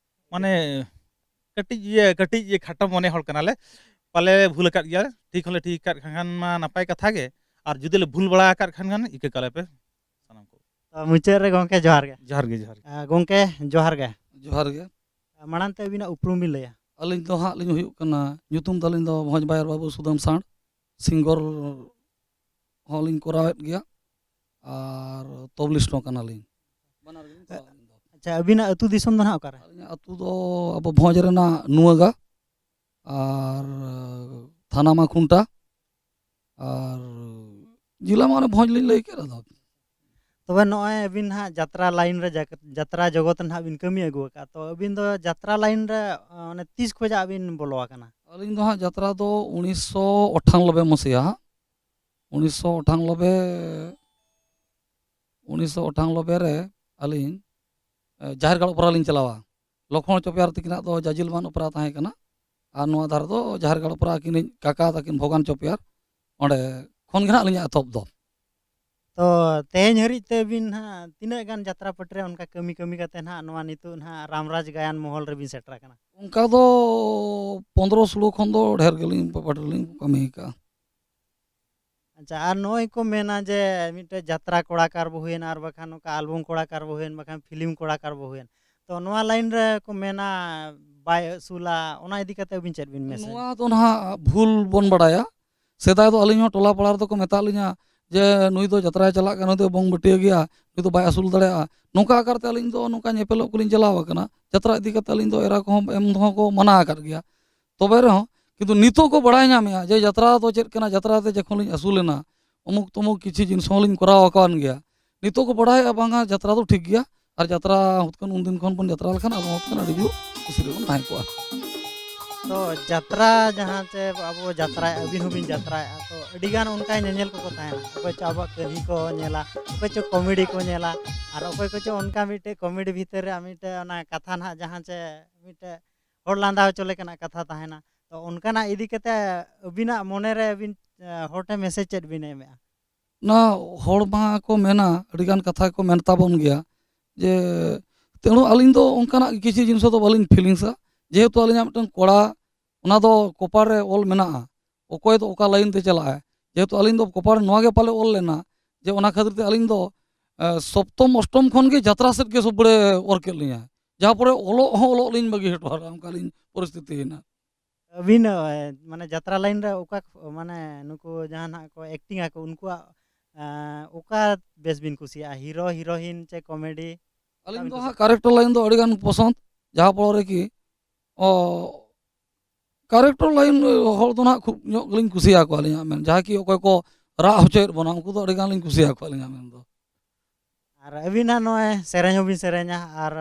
ᱢᱟᱱᱮ ᱠᱟᱹᱴᱤᱡ ᱤᱭᱟᱹ, ᱠᱟᱹᱴᱤᱡ ᱤᱭᱟᱹ ᱠᱷᱟᱴᱚ ᱢᱚᱱᱮ ᱦᱚᱲ ᱠᱟᱱᱟᱞᱮ, ᱯᱟᱞᱮ ᱵᱷᱩᱞ ᱟᱠᱟᱫ ᱜᱮᱭᱟ᱾ ᱴᱷᱤᱠ ᱦᱚᱸᱞᱮ ᱴᱷᱤᱠ ᱟᱠᱟᱫ ᱠᱷᱟᱱ ᱢᱟ ᱱᱟᱯᱟᱭ ᱠᱟᱛᱷᱟ ᱜᱮ, ᱟᱨ ᱡᱩᱫᱤ ᱞᱮ ᱵᱷᱩᱞ ᱵᱟᱲᱟ ᱟᱠᱟᱫ ᱠᱷᱟᱱ ᱜᱟᱱ ᱤᱠᱟᱹ ᱠᱟᱞᱮ ᱯᱮ ᱥᱟᱱᱟᱢ ᱠᱚ᱾ ᱛᱚ, ᱢᱩᱪᱟᱹᱫ ᱨᱮ ᱜᱚᱢᱠᱮ ᱡᱚᱦᱟᱨ ᱜᱮ᱾ ᱡᱚᱦᱟᱨ ᱜᱮ, ᱡᱚᱦᱟᱨ ᱜᱮ᱾ ᱟ, ᱜᱚᱢᱠᱮ ᱡᱚᱦᱟᱨ ᱜᱮ᱾ ᱡᱚᱦᱟᱨ ᱜᱮ᱾ ᱟ, ᱢᱟᱲᱟᱝ ᱛᱮ ᱟᱹᱵᱤᱱᱟᱜ ᱩᱯᱨᱩᱢ ᱵᱤᱱ ᱞᱟᱹᱭᱟ? ᱟᱹᱞᱤᱧ ᱫᱚ ᱦᱟᱸᱜ ᱞᱤᱧ ᱦᱩᱭᱩᱜ ᱠᱟᱱᱟ, ᱧᱩᱛᱩᱢ ᱛᱟᱹᱞᱤᱧ ᱫᱚ ᱵᱷᱚᱸᱡᱽ ᱵᱟᱭᱟᱨ ᱵᱟᱹᱵᱩ ᱥᱩᱫᱟᱹᱢ ᱥᱟᱬ᱾ ᱥᱤᱝᱜᱚᱨ ᱦᱚᱸᱞᱤᱧ ᱠᱚᱨᱟᱣᱮᱫ ᱜᱮᱭᱟ ᱟᱨ ᱛᱚᱵᱞᱤᱥᱴ ᱦᱚᱸ ᱠᱟᱱᱟᱞᱤᱧ᱾ ᱵᱟᱱᱟᱨ ᱜᱮᱞᱤᱧ ᱠᱚᱨᱟᱣᱟ ᱟᱹᱞᱤᱧ ᱫᱚ᱾ ᱟᱪᱪᱷᱟ, ᱟᱹᱵᱤᱱᱟᱜ ᱟᱹᱛᱩ ᱫᱤᱥᱚᱢ ᱫᱚ ᱱᱟᱦᱟᱜ ᱚᱠᱟᱨᱮ? ᱟᱹᱞᱤᱧᱟᱜ ᱟᱹᱛᱩ ᱫᱚ ᱟᱵᱚ ᱵᱷᱚᱸᱡᱽ ᱨᱮᱱᱟᱜ ᱱᱩᱣᱟᱹᱜᱟ ᱟᱨ ᱛᱷᱟᱱᱟ ᱢᱟ ᱠᱷᱩᱱᱴᱟ ᱟᱨ ᱡᱮᱞᱟ ᱢᱟ ᱚᱱᱮ ᱵᱷᱚᱸᱡᱽ ᱞᱤᱧ ᱞᱟᱹᱭ ᱠᱮᱫ ᱟᱫᱚ᱾ ᱛᱚᱵᱮ ᱱᱚᱜᱼᱚᱭ ᱟᱹᱵᱤᱱ ᱦᱟᱸᱜ ᱡᱟᱛᱨᱟ ᱞᱟᱭᱤᱱ ᱨᱮ, ᱡᱟᱠ-, ᱡᱟᱛᱨᱟ ᱡᱚᱜᱚᱛ ᱨᱮ ᱱᱟᱦᱟᱜ ᱵᱤᱱ ᱠᱟᱹᱢᱤ ᱟᱹᱜᱩ ᱟᱠᱟᱫᱼᱟ, ᱛᱚ ᱟᱹᱵᱤᱱ ᱫᱚ ᱡᱟᱛᱨᱟ ᱞᱟᱭᱤᱱ ᱨᱮ, ᱚ, ᱚᱱᱮ ᱛᱤᱥ ᱠᱷᱚᱱᱟᱜ ᱵᱤᱱ ᱵᱚᱞᱚ ᱟᱠᱟᱱᱟ? ᱟᱹᱞᱤᱧ ᱫᱚ ᱦᱟᱸᱜ ᱡᱟᱛᱨᱟ ᱫᱚ ᱩᱱᱤᱥᱥᱚ ᱟᱴᱷᱟᱱᱚᱵᱵᱳᱭ ᱢᱟᱥᱤᱭᱟ ᱦᱟᱸᱜ, ᱩᱱᱤᱥᱥᱚ ᱟᱴᱷᱟᱱᱚᱵᱵᱳᱭ, ᱩᱱᱤᱥᱥᱚ ᱟᱴᱷᱟᱱᱚᱵᱵᱳᱭ ᱨᱮ ᱟᱹᱞᱤᱧ, ᱮ, ᱡᱟᱦᱮᱨ ᱜᱟᱲ ᱚᱯᱮᱨᱟ ᱞᱤᱧ ᱪᱟᱞᱟᱣᱟ᱾ ᱞᱚᱠᱷᱚᱱ ᱪᱚᱯᱮᱭᱟᱨ ᱛᱟᱹᱠᱤᱱᱟᱜ ᱫᱚ ᱡᱟᱡᱤᱞ ᱢᱟᱱ ᱚᱯᱮᱨᱟ ᱛᱟᱦᱮᱸ ᱠᱟᱱᱟ, ᱟᱨ ᱱᱚᱣᱟ ᱫᱷᱟᱨᱮ ᱫᱚ ᱡᱟᱦᱮᱨ ᱜᱟᱲ ᱚᱯᱮᱨᱟ ᱟᱹᱠᱤᱱᱤᱡ ᱠᱟᱠᱟ ᱛᱟᱹᱠᱤᱱ ᱵᱷᱚᱜᱟᱱ ᱪᱚᱯᱮᱭᱟᱨ, ᱚᱸᱰᱮ ᱠᱷᱚᱱ ᱜᱮ ᱱᱟᱦᱟᱜ ᱟᱹᱞᱤᱧᱟᱜ ᱮᱛᱚᱦᱚᱵ ᱫᱚ᱾ ᱛᱚ, ᱛᱮᱦᱮᱧ ᱦᱟᱹᱨᱤᱡ ᱛᱮ ᱟᱹᱵᱤᱱ ᱱᱟᱦᱟᱜ ᱛᱤᱱᱟᱹᱜ ᱜᱟᱱ ᱡᱟᱛᱨᱟ ᱯᱟᱹᱴᱤ ᱨᱮ ᱚᱱᱠᱟ ᱠᱟᱹᱢᱤ ᱠᱟᱹᱢᱤ ᱠᱟᱛᱮ ᱱᱟᱦᱟᱜ ᱱᱚᱣᱟ ᱱᱤᱛᱚᱜ ᱱᱟᱦᱟᱜ ᱨᱟᱢᱨᱟᱡᱽ ᱜᱟᱭᱟᱱ ᱢᱚᱦᱚᱞ ᱨᱮᱵᱤᱱ ᱥᱮᱴᱮᱨ ᱟᱠᱟᱱᱟ? ᱚᱱᱠᱟ ᱫᱚ ᱯᱚᱱᱫᱽᱨᱚ ᱥᱳᱞᱳ ᱠᱷᱚᱱ ᱫᱚ ᱰᱷᱮᱨ ᱜᱮᱞᱤᱧ ᱯᱟᱹᱴᱤ ᱨᱮᱞᱤᱧ ᱠᱟᱹᱢᱤ ᱟᱠᱟᱫᱼᱟ᱾ ᱟᱪᱪᱷᱟ, ᱟᱨ ᱱᱚᱜᱼᱚᱭ ᱠᱚ ᱢᱮᱱᱟ ᱡᱮ ᱢᱤᱫᱴᱮᱡ ᱡᱟᱛᱨᱟ ᱠᱚᱲᱟᱠᱟᱨ ᱵᱚ ᱦᱩᱭᱮᱱ, ᱟᱨ ᱵᱟᱠᱷᱟᱱ ᱱᱚᱝᱠᱟ ᱟᱞᱵᱚᱢ ᱠᱚᱲᱟᱠᱟᱨ ᱵᱚ ᱦᱩᱭᱮᱱ, ᱵᱟᱠᱷᱟᱱ ᱯᱷᱤᱞᱢ ᱠᱚᱲᱟᱠᱟᱨ ᱵᱚ ᱦᱩᱭᱮᱱ, ᱛᱚ ᱱᱚᱣᱟ ᱞᱟᱭᱤᱱ ᱨᱮ ᱠᱚ ᱢᱮᱱᱟ ᱵᱟᱭ ᱟᱹᱥᱩᱞᱟ, ᱚᱱᱟ ᱤᱫᱤ ᱠᱟᱛᱮ ᱟᱹᱵᱤᱱ ᱪᱮᱫ ᱵᱤᱱ ᱢᱮᱥᱮᱡᱽ? ᱱᱚᱣᱟ ᱫᱚ ᱱᱟᱦᱟᱜ ᱵᱷᱩᱞ ᱵᱚᱱ ᱵᱟᱲᱟᱭᱟ᱾ ᱥᱮᱫᱟᱭ ᱫᱚ ᱟᱹᱞᱤᱧ ᱦᱚᱸ ᱴᱚᱞᱟ ᱯᱟᱲᱟ ᱨᱮᱫᱚ ᱠᱚ ᱢᱮᱛᱟᱜ ᱞᱤᱧᱟ ᱡᱮ, "ᱱᱩᱭ ᱫᱚ ᱡᱟᱛᱨᱟᱭ ᱪᱟᱞᱟᱜ ᱠᱟᱱᱟ, ᱱᱩᱭ ᱫᱚ ᱵᱚᱝ ᱵᱟᱹᱴᱤᱭᱟᱹ ᱜᱮᱭᱟ, ᱱᱩᱭ ᱫᱚ ᱵᱟᱭ ᱟᱹᱥᱩᱞ ᱫᱟᱲᱮᱭᱟᱜᱼᱟ᱾" ᱱᱚᱝᱠᱟ ᱟᱠᱟᱨ ᱛᱮ ᱟᱹᱞᱤᱧ ᱫᱚ ᱱᱚᱝᱠᱟ ᱧᱮᱯᱮᱞᱚᱜ ᱠᱚᱞᱤᱧ ᱪᱟᱞᱟᱣ ᱟᱠᱟᱱᱟ᱾ ᱡᱟᱛᱨᱟ ᱤᱫᱤ ᱠᱟᱛᱮ ᱟᱹᱞᱤᱧ ᱫᱚ ᱮᱨᱟ ᱠᱚᱦᱚᱸ ᱮᱢ ᱦᱚᱸ ᱠᱚ ᱢᱟᱱᱟ ᱟᱠᱟᱫ ᱜᱮᱭᱟ᱾ ᱛᱚᱵᱮ ᱨᱮᱦᱚᱸ ᱠᱤᱱᱛᱩ ᱱᱤᱛᱚᱜ ᱠᱚ ᱵᱟᱲᱟᱭ ᱧᱟᱢᱮᱜᱼᱟ ᱡᱮ ᱡᱟᱛᱨᱟ ᱫᱚ ᱪᱮᱫ ᱠᱟᱱᱟ, ᱡᱟᱛᱨᱟ ᱛᱮ ᱡᱚᱠᱷᱚᱱ ᱞᱤᱧ ᱟᱹᱥᱩᱞ ᱮᱱᱟ, ᱚᱢᱩᱠ ᱛᱚᱢᱩᱠ ᱠᱤᱪᱷᱩ ᱡᱤᱱᱤᱥ ᱦᱚᱸᱞᱤᱧ ᱠᱚᱨᱟᱣ ᱟᱠᱟᱱ ᱜᱮᱭᱟ᱾ ᱱᱤᱛᱚᱜ ᱠᱚ ᱵᱟᱲᱟᱭᱮᱜᱼᱟ ᱵᱟᱝᱟ ᱡᱟᱛᱨᱟ ᱫᱚ ᱴᱷᱤᱠ ᱜᱮᱭᱟ, ᱟᱨ ᱡᱟᱛᱨᱟ ᱦᱩᱛᱠᱟᱹᱱ ᱩᱱᱫᱤᱱ ᱠᱷᱚᱱ ᱵᱚᱱ ᱡᱟᱛᱨᱟ ᱞᱮᱠᱷᱟᱱ ᱟᱵᱚ ᱦᱩᱛᱠᱟᱹᱱ ᱟᱹᱰᱤ ᱡᱳᱨ ᱠᱩᱥᱤ ᱨᱮᱵᱚᱱ ᱛᱟᱦᱮᱸ ᱠᱚᱜᱼᱟ᱾ ᱛᱚ ᱡᱟᱛᱨᱟ ᱡᱟᱦᱟᱸ ᱪᱮ ᱟᱵᱚ ᱡᱟᱛᱨᱟᱭᱮᱫᱼᱟ, ᱟᱹᱵᱤᱱ ᱦᱚᱸᱵᱤᱱ ᱡᱟᱛᱨᱟᱭᱮᱫᱼᱟ, ᱛᱚ ᱟᱹᱰᱤᱜᱟᱱ ᱚᱱᱠᱟ ᱧᱮᱧᱮᱞ ᱠᱚᱠᱚ ᱛᱟᱦᱮᱱᱟ᱾ ᱚᱠᱚᱭ ᱪᱚ ᱟᱵᱚᱣᱟᱜ ᱠᱟᱹᱦᱱᱤ ᱠᱚ ᱧᱮᱞᱟ, ᱚᱠᱚᱭ ᱪᱚ ᱠᱚᱢᱮᱰᱤ ᱠᱚ ᱧᱮᱞᱟ, ᱟᱨ ᱚᱠᱚᱭ ᱠᱚᱪᱚ ᱚᱱᱠᱟ ᱢᱤᱫᱴᱮᱡ ᱠᱚᱢᱮᱰᱤ ᱵᱷᱤᱛᱤᱨ ᱨᱮ ᱢᱤᱫᱴᱮᱡ ᱚᱱᱟ ᱠᱟᱛᱷᱟ ᱱᱟᱦᱟᱜ ᱡᱟᱦᱟᱸ ᱪᱮ ᱢᱤᱫᱴᱮᱡ ᱦᱚᱲ ᱞᱟᱸᱫᱟ ᱦᱚᱪᱚ ᱞᱮᱠᱟᱱᱟᱜ ᱠᱟᱛᱷᱟ ᱛᱟᱦᱮᱱᱟ᱾ ᱛᱚ ᱚᱱᱠᱟᱱᱟᱜ ᱤᱫᱤ ᱠᱟᱛᱮ ᱟᱹᱵᱤᱱᱟᱜ ᱢᱚᱱᱮᱨᱮ ᱟᱹᱵᱤᱱ ᱦᱚᱲ ᱴᱷᱮᱱ ᱢᱮᱥᱮᱡᱽ ᱪᱮᱫ ᱵᱤᱱ ᱮᱢᱮᱫᱼᱟ? ᱚᱱᱟ ᱦᱚᱲ ᱢᱟ ᱠᱚ ᱢᱮᱱᱟ, ᱟᱹᱰᱤᱜᱟᱱ ᱠᱟᱛᱷᱟ ᱠᱚ ᱢᱮᱱ ᱛᱟᱵᱚᱱ ᱜᱮᱭᱟ ᱡᱮ, ᱛᱮᱬᱩ ᱟᱹᱞᱤᱧ ᱫᱚ ᱚᱱᱠᱟᱱᱟᱜ ᱠᱤᱪᱷᱩ ᱡᱤᱱᱤᱥ ᱫᱚ ᱵᱟᱹᱞᱤᱧ ᱯᱷᱤᱞᱤᱝᱥᱟ᱾ ᱡᱮᱦᱮᱛᱩ ᱟᱹᱞᱤᱧᱟᱜ ᱢᱤᱫᱴᱟᱝ ᱠᱚᱲᱟ, ᱚᱱᱟ ᱫᱚ ᱠᱚᱯᱟᱨ ᱨᱮ ᱚᱞ ᱢᱮᱱᱟᱜᱼᱟ, ᱚᱠᱚᱭ ᱫᱚ ᱚᱠᱟ ᱞᱟᱭᱤᱱ ᱛᱮ ᱪᱟᱞᱟᱜᱼᱟᱭ᱾ ᱡᱮᱦᱮᱛᱩ ᱟᱹᱞᱤᱧ ᱫᱚ ᱠᱚᱯᱟᱨ ᱱᱚᱣᱟ ᱜᱮ ᱯᱟᱞᱮ ᱚᱞ ᱞᱮᱱᱟ ᱡᱮ ᱚᱱᱟ ᱠᱷᱟᱹᱛᱤᱨ ᱛᱮ ᱟᱹᱞᱤᱧ ᱫᱚ ᱥᱚᱯᱛᱚᱢ ᱚᱥᱴᱚᱢ ᱠᱷᱚᱱ ᱜᱮ ᱡᱟᱛᱨᱟ ᱥᱮᱫ ᱜᱮ ᱥᱚᱵ ᱵᱮᱲᱮ ᱚᱨ ᱠᱮᱫ ᱞᱤᱧᱟᱹ, ᱡᱟᱦᱟᱸ ᱯᱚᱨᱮ ᱚᱞᱚᱜ ᱦᱚᱸ ᱚᱞᱚᱜ ᱞᱤᱧ ᱵᱟᱹᱜᱤ ᱦᱚᱴᱚ ᱟᱫᱟ, ᱚᱱᱠᱟ ᱞᱤᱧ ᱯᱚᱨᱤᱥᱛᱷᱤᱛᱤᱭᱮᱱᱟ᱾ ᱟᱹᱵᱤᱱ ᱢᱟᱱᱮ ᱡᱟᱛᱨᱟ ᱞᱟᱭᱤᱱ ᱨᱮ ᱚᱠᱟ ᱢᱟᱱᱮ ᱱᱩᱠᱩ ᱡᱟᱦᱟᱸ ᱱᱟᱦᱟᱜ ᱠᱚ ᱮᱠᱴᱤᱝ ᱟᱠᱚ ᱩᱱᱠᱩᱣᱟᱜ ᱚᱠᱟ ᱵᱮᱥ ᱵᱤᱱ ᱠᱩᱥᱤᱭᱟᱜᱼᱟ, ᱦᱤᱨᱳ ᱦᱤᱨᱳᱭᱤᱱ ᱪᱮ ᱠᱚᱢᱮᱰᱤ? ᱟᱹᱞᱤᱧ ᱫᱚ ᱦᱟᱸᱜ ᱠᱟᱨᱮᱠᱴᱚᱨ ᱞᱟᱭᱤᱱ ᱫᱚ ᱟᱹᱰᱤᱜᱟᱱ ᱯᱚᱥᱚᱸᱫ, ᱡᱟᱦᱟᱸ ᱯᱚᱨᱮ ᱠᱤ ᱚ ᱠᱟᱨᱮᱠᱴᱚᱨ ᱞᱟᱭᱤᱱ ᱦᱚᱲ ᱫᱚ ᱱᱟᱦᱟᱜ ᱠᱷᱩᱵ ᱧᱚᱜ ᱜᱮᱞᱤᱧ ᱠᱩᱥᱤᱭᱟᱠᱚᱣᱟ ᱟᱹᱞᱤᱧᱟᱜ ᱢᱮᱱ, ᱡᱟᱦᱟᱸ ᱠᱤ ᱚᱠᱚᱭ ᱠᱚ ᱨᱟᱜ ᱦᱚᱪᱚᱭᱮᱫ ᱵᱚᱱᱟ, ᱩᱱᱠᱩ ᱫᱚ ᱟᱹᱰᱤᱜᱟᱱ ᱞᱤᱧ ᱠᱩᱥᱤᱭᱟᱠᱚᱣᱟ ᱟᱹᱞᱤᱧᱟᱜ ᱢᱮᱱ ᱫᱚ᱾ ᱟᱨ ᱟᱹᱵᱤᱱᱟᱜ ᱱᱚᱜᱼᱚᱭ ᱥᱮᱨᱮᱧ ᱦᱚᱸᱵᱤᱱ ᱥᱮᱨᱮᱧᱟ ᱟᱨ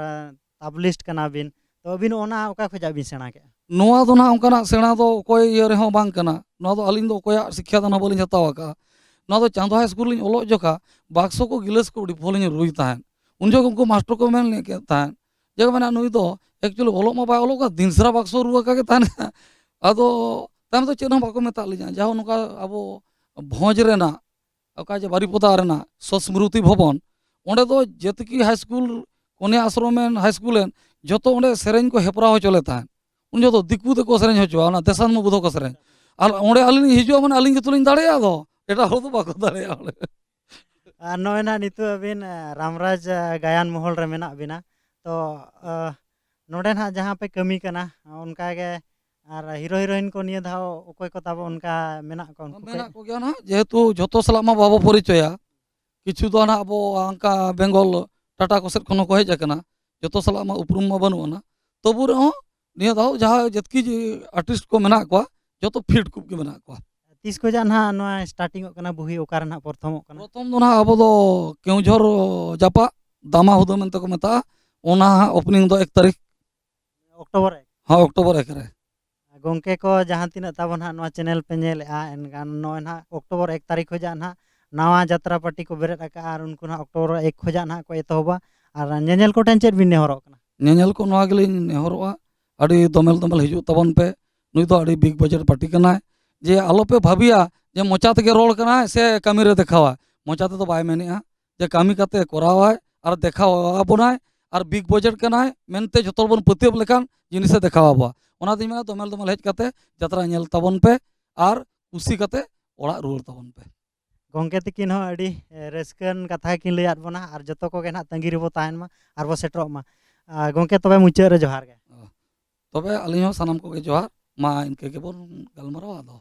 ᱯᱟᱵᱽᱞᱤᱥᱴ ᱠᱟᱱᱟ ᱵᱤᱱ, ᱛᱚ ᱟᱹᱵᱤᱱ ᱚᱱᱟ ᱚᱠᱟ ᱠᱷᱚᱱᱟᱜ ᱵᱤᱱ ᱥᱮᱬᱟ ᱠᱮᱫᱼᱟ? ᱱᱚᱣᱟ ᱫᱚ ᱱᱟᱦᱟᱜ ᱚᱱᱠᱟᱱᱟᱜ ᱥᱮᱬᱟ ᱫᱚ ᱚᱠᱚᱭ ᱤᱭᱟᱹ ᱨᱮᱦᱚᱸ ᱵᱟᱝ ᱠᱟᱱᱟ᱾ ᱱᱚᱣᱟ ᱫᱚ ᱟᱹᱞᱤᱧ ᱫᱚ ᱚᱠᱚᱭᱟᱜ ᱥᱤᱠᱠᱷᱟ ᱫᱚ ᱱᱟᱦᱟᱜ ᱵᱟᱹᱞᱤᱧ ᱦᱟᱛᱟᱣ ᱟᱠᱟᱫᱼᱟ᱾ ᱱᱚᱣᱟ ᱫᱚ ᱪᱟᱸᱫᱚ ᱦᱟᱭ ᱥᱠᱩᱞ ᱞᱤᱧ ᱚᱞᱚᱜ ᱡᱚᱠᱷᱟ ᱵᱟᱠᱥᱚ ᱠᱚ ᱜᱤᱞᱟᱹᱥ ᱠᱚ ᱟᱹᱰᱤ ᱵᱷᱚᱞ ᱞᱤᱧ ᱨᱩᱭ ᱛᱟᱦᱮᱸᱫ᱾ ᱩᱱ ᱡᱚᱠᱷᱚᱱ ᱩᱱᱠᱩ ᱢᱟᱥᱴᱚᱨ ᱠᱚ ᱢᱮᱱ ᱞᱮᱫ ᱛᱟᱦᱮᱸᱫ ᱡᱮ ᱢᱮᱱᱟ, ᱱᱩᱭ ᱫᱚ ᱮᱠᱪᱩᱭᱮᱞᱤ ᱚᱞᱚᱜ ᱢᱟ ᱵᱟᱭ ᱚᱞᱚᱜ ᱠᱟᱱ, ᱫᱤᱱ ᱥᱟᱨᱟ ᱵᱟᱠᱥᱚ ᱨᱩ ᱟᱠᱟ ᱜᱮ ᱛᱟᱦᱮᱱᱟ᱾ ᱟᱫᱚ ᱛᱟᱭᱚᱢ ᱫᱚ ᱪᱮᱫ ᱦᱚᱸ ᱵᱟᱠᱚ ᱢᱮᱛᱟᱜ ᱞᱤᱧᱟ᱾ ᱡᱟᱦᱟᱸ ᱱᱚᱝᱠᱟ ᱟᱵᱚ ᱵᱷᱚᱸᱡᱽ ᱨᱮᱱᱟᱜ ᱚᱠᱟ ᱡᱮ ᱵᱟᱨᱤᱯᱚᱫᱟ ᱨᱮᱱᱟᱜ ᱥᱚᱥᱢᱨᱩᱛᱤ ᱵᱷᱚᱵᱚᱱ, ᱚᱸᱰᱮ ᱫᱚ ᱡᱮᱛᱠᱤ ᱦᱟᱭ ᱥᱠᱩᱞ, ᱠᱚᱱᱭᱟ ᱟᱥᱨᱚᱢ ᱮᱱ, ᱦᱟᱭ ᱥᱠᱩᱞ ᱮᱱ, ᱡᱚᱛᱚ ᱚᱸᱰᱮ ᱥᱮᱨᱮᱧ ᱠᱚ ᱦᱮᱯᱨᱟᱣ ᱦᱚᱪᱚ ᱞᱮᱫ ᱛᱟᱦᱮᱸᱫ᱾ ᱩᱱ ᱡᱚᱛᱚ ᱫᱤᱠᱩ ᱛᱮᱠᱚ ᱥᱮᱨᱮᱧ ᱦᱚᱪᱚᱣᱟ, ᱚᱱᱟ ᱫᱮᱥᱟᱱᱢᱚ ᱵᱩᱫᱷᱚ ᱠᱚ ᱥᱮᱨᱮᱧ᱾ ᱟᱨ ᱚᱸᱰᱮ ᱟᱹᱞᱤᱧ ᱞᱤᱧ ᱦᱤᱡᱩᱜᱼᱟ, ᱢᱟᱱᱮ ᱟᱹᱞᱤᱧ ᱜᱮᱛᱚ ᱞᱤᱧ ᱫᱟᱲᱮᱭᱟᱜᱼᱟ, ᱫᱚ ᱮᱴᱟᱜ ᱦᱚᱲ ᱫᱚ ᱵᱟᱠᱚ ᱫᱟᱲᱮᱭᱟᱜᱼᱟ ᱚᱸᱰᱮ᱾ ᱟᱨ ᱱᱚᱜᱼᱚᱭ ᱱᱟᱦᱟᱜ ᱱᱤᱛᱚᱜ ᱟᱹᱵᱤᱱ ᱟᱸ, ᱨᱟᱢᱨᱟᱡᱽ ᱟᱸ, ᱜᱟᱭᱟᱱ ᱢᱚᱦᱚᱞ ᱨᱮ ᱢᱮᱱᱟᱜ ᱵᱤᱱᱟ᱾ ᱛᱚ ᱟᱸ, ᱱᱚᱰᱮ ᱱᱟᱦᱟᱜ ᱡᱟᱦᱟᱸ ᱯᱮ ᱠᱟᱹᱢᱤ ᱠᱟᱱᱟ, ᱚᱱᱠᱟ ᱜᱮ ᱟᱨ ᱦᱤᱨᱳ ᱦᱤᱨᱳᱭᱤᱱ ᱠᱚ ᱱᱤᱭᱟᱹ ᱫᱷᱟᱣ ᱚᱠᱚᱭ ᱠᱚ ᱛᱟᱵᱚ ᱚᱱᱠᱟ ᱢᱮᱱᱟᱜ ᱠᱚᱣᱟ? ᱩᱱᱠᱩ ᱠᱚ? ᱢᱮᱱᱟᱜ ᱠᱚᱜᱮᱭᱟ ᱱᱟᱦᱟᱜ, ᱡᱮᱦᱮᱛᱩ ᱡᱷᱚᱛᱚ ᱥᱟᱞᱟᱜ ᱢᱟ ᱵᱟᱵᱚ ᱯᱚᱨᱤᱪᱚᱭᱟ᱾ ᱠᱤᱪᱷᱩ ᱫᱚ ᱱᱟᱦᱟᱜ ᱟᱵᱚ ᱚᱱᱠᱟ ᱵᱮᱝᱜᱚᱞ, ᱴᱟᱴᱟ ᱠᱚ ᱥᱮᱫ ᱠᱷᱚᱱ ᱦᱚᱸᱠᱚ ᱦᱮᱡ ᱟᱠᱟᱱᱟ, ᱡᱷᱚᱛᱚ ᱥᱟᱞᱟᱜ ᱢᱟ ᱩᱯᱨᱩᱢ ᱢᱟ ᱵᱟᱹᱱᱩᱜ ᱟᱱᱟ᱾ ᱛᱚᱵᱩ ᱨᱮᱦᱚᱸ ᱱᱤᱭᱟᱹ ᱫᱷᱟᱣ ᱡᱟᱦᱟᱸ ᱡᱮᱛᱠᱤ ᱟᱨᱴᱤᱥᱴ ᱠᱚ ᱢᱮᱱᱟᱜ ᱠᱚᱣᱟ, ᱡᱷᱚᱛᱚ ᱯᱷᱤᱴ ᱠᱩᱵ ᱜᱮ ᱢᱮᱱᱟᱜ ᱠᱚᱣᱟ᱾ ᱛᱤᱥ ᱠᱷᱚᱱᱟᱜ ᱱᱟᱦᱟᱜ ᱱᱚᱣᱟ ᱥᱴᱟᱨᱴᱤᱝ ᱚᱜ ᱠᱟᱱᱟ, ᱵᱩᱦᱤ ᱚᱠᱟ ᱨᱮ ᱱᱟᱦᱟᱜ ᱯᱨᱚᱛᱷᱚᱢᱚᱜ ᱠᱟᱱᱟ? ᱯᱨᱚᱛᱷᱚᱢ ᱫᱚ ᱱᱟᱦᱟᱜ ᱟᱵᱚ ᱫᱚ ᱠᱮᱣᱡᱷᱚᱨ ᱡᱟᱯᱟᱜ, ᱫᱟᱢᱟ ᱦᱩᱫᱟᱹ ᱢᱮᱱᱛᱮ ᱠᱚ ᱢᱮᱛᱟᱜᱼᱟ᱾ ᱚᱱᱟ ᱦᱟᱸᱜ ᱳᱯᱮᱱᱤᱝ ᱫᱚ ᱮᱠ ᱛᱟᱹᱨᱤᱠᱷ᱾ ᱚᱠᱴᱳᱵᱚᱨ ᱮᱠ᱾ ᱦᱚᱸ, ᱚᱠᱴᱳᱵᱚᱨ ᱮᱠ ᱨᱮ᱾ ᱜᱚᱢᱠᱮ ᱠᱚ ᱡᱟᱦᱟᱸ ᱛᱤᱱᱟᱹᱜ ᱛᱟᱵᱚᱱ ᱦᱟᱸᱜ ᱱᱚᱣᱟ ᱪᱮᱱᱮᱞ ᱯᱮ ᱧᱮᱞᱮᱫᱼᱟ, ᱮᱱᱠᱷᱟᱱ ᱱᱚᱜᱼᱚᱭ ᱱᱟᱦᱟᱜ ᱚᱠᱴᱳᱵᱚᱨ ᱮᱠ ᱛᱟᱹᱨᱤᱠᱷ ᱠᱷᱚᱱᱟᱜ ᱱᱟᱦᱟᱜ ᱱᱟᱣᱟ ᱡᱟᱛᱨᱟ ᱯᱟᱨᱴᱤ ᱠᱚ ᱵᱮᱨᱮᱫ ᱟᱠᱟᱫᱼᱟ ᱟᱨ ᱩᱱᱠᱩ ᱱᱟᱦᱟᱜ ᱚᱠᱴᱳᱵᱚᱨ ᱮᱠ ᱠᱷᱚᱱᱟᱜ ᱱᱟᱦᱟᱜ ᱠᱚ ᱮᱛᱚᱦᱚᱵᱟ᱾ ᱟᱨ ᱧᱮᱧᱮᱞ ᱠᱚᱴᱷᱮᱱ ᱪᱮᱫ ᱵᱤᱱ ᱱᱮᱦᱚᱨᱚᱜ ᱠᱟᱱᱟ? ᱧᱮᱧᱮᱞ ᱠᱚ ᱱᱚᱣᱟ ᱜᱮᱞᱤᱧ ᱱᱮᱦᱚᱨᱚᱜᱼᱟ, ᱟᱹᱰᱤ ᱫᱚᱢᱮᱞ ᱫᱚᱢᱮᱞ ᱦᱤᱡᱩᱜ ᱛᱟᱵᱚᱱ ᱯᱮ᱾ ᱱᱩᱭ ᱫᱚ ᱟᱹᱰᱤ ᱵᱤᱜᱽ ᱵᱟᱡᱮᱴ ᱯᱟᱨᱴᱤ ᱠᱟᱱᱟᱭ᱾ ᱡᱮ ᱟᱞᱚᱯᱮ ᱵᱷᱟᱹᱵᱤᱭᱟ ᱡᱮ ᱢᱚᱪᱟ ᱛᱮᱜᱮ ᱨᱚᱲ ᱠᱟᱱᱟᱭ ᱥᱮ ᱠᱟᱹᱢᱤ ᱨᱮ ᱫᱮᱠᱷᱟᱣᱟᱭ᱾ ᱢᱚᱪᱟ ᱛᱮᱫᱚ ᱵᱟᱭ ᱢᱮᱱᱮᱜᱼᱟ ᱡᱮ ᱠᱟᱹᱢᱤ ᱠᱟᱛᱮ ᱠᱚᱨᱟᱣᱟᱭ ᱟᱨ ᱫᱮᱠᱷᱟᱣ ᱟᱵᱚᱱᱟᱭ, ᱟᱨ ᱵᱤᱜᱽ ᱵᱟᱡᱮᱴ ᱠᱟᱱᱟᱭ ᱢᱮᱱᱛᱮ ᱡᱷᱚᱛᱚ ᱦᱚᱲ ᱵᱚᱱ ᱯᱟᱹᱛᱭᱟᱹᱣ ᱞᱮᱠᱷᱟᱱ ᱡᱤᱱᱤᱥᱮ ᱫᱮᱠᱷᱟᱣ ᱟᱵᱚᱣᱟ᱾ ᱚᱱᱟᱛᱤᱧ ᱢᱮᱱᱟ, ᱫᱚᱢᱮᱞ ᱫᱚᱢᱮᱞ ᱦᱮᱡ ᱠᱟᱛᱮ ᱡᱟᱛᱨᱟ ᱧᱮᱞ ᱛᱟᱵᱚᱱ ᱯᱮ ᱟᱨ ᱠᱩᱥᱤ ᱠᱟᱛᱮ ᱚᱲᱟᱜ ᱨᱩᱣᱟᱹᱲ ᱛᱟᱵᱚᱱ ᱯᱮ᱾ ᱜᱚᱢᱠᱮ ᱛᱤᱠᱤᱱ ᱦᱚᱸ ᱟᱹᱰᱤ, ᱮ, ᱨᱟᱹᱥᱠᱟᱹᱣᱟᱱ ᱠᱟᱛᱷᱟ ᱠᱤᱱ ᱞᱟᱹᱭᱟᱫ ᱵᱚᱱᱟ, ᱟᱨ ᱡᱚᱛᱚ ᱠᱚᱜᱮ ᱱᱟᱦᱟᱜ ᱛᱟᱺᱜᱤ ᱨᱮᱵᱚ ᱛᱟᱦᱮᱱ ᱢᱟ ᱟᱨ ᱵᱚ ᱥᱮᱴᱮᱨᱚᱜ ᱢᱟ᱾ ᱟ, ᱜᱚᱢᱠᱮ, ᱛᱚᱵᱮ ᱢᱩᱪᱟᱹᱫ ᱨᱮ ᱡᱚᱦᱟᱨ ᱜᱮ᱾ ᱛᱚᱵᱮ ᱟᱹᱞᱤᱧ ᱦᱚᱸ ᱥᱟᱱᱟᱢ ᱠᱚᱜᱮ ᱡᱚᱦᱟᱨ᱾ ᱢᱟ ᱤᱱᱠᱟᱹ ᱜᱮᱵᱚᱱ ᱜᱟᱞᱢᱟᱨᱟᱣᱟ ᱟᱫᱚ᱾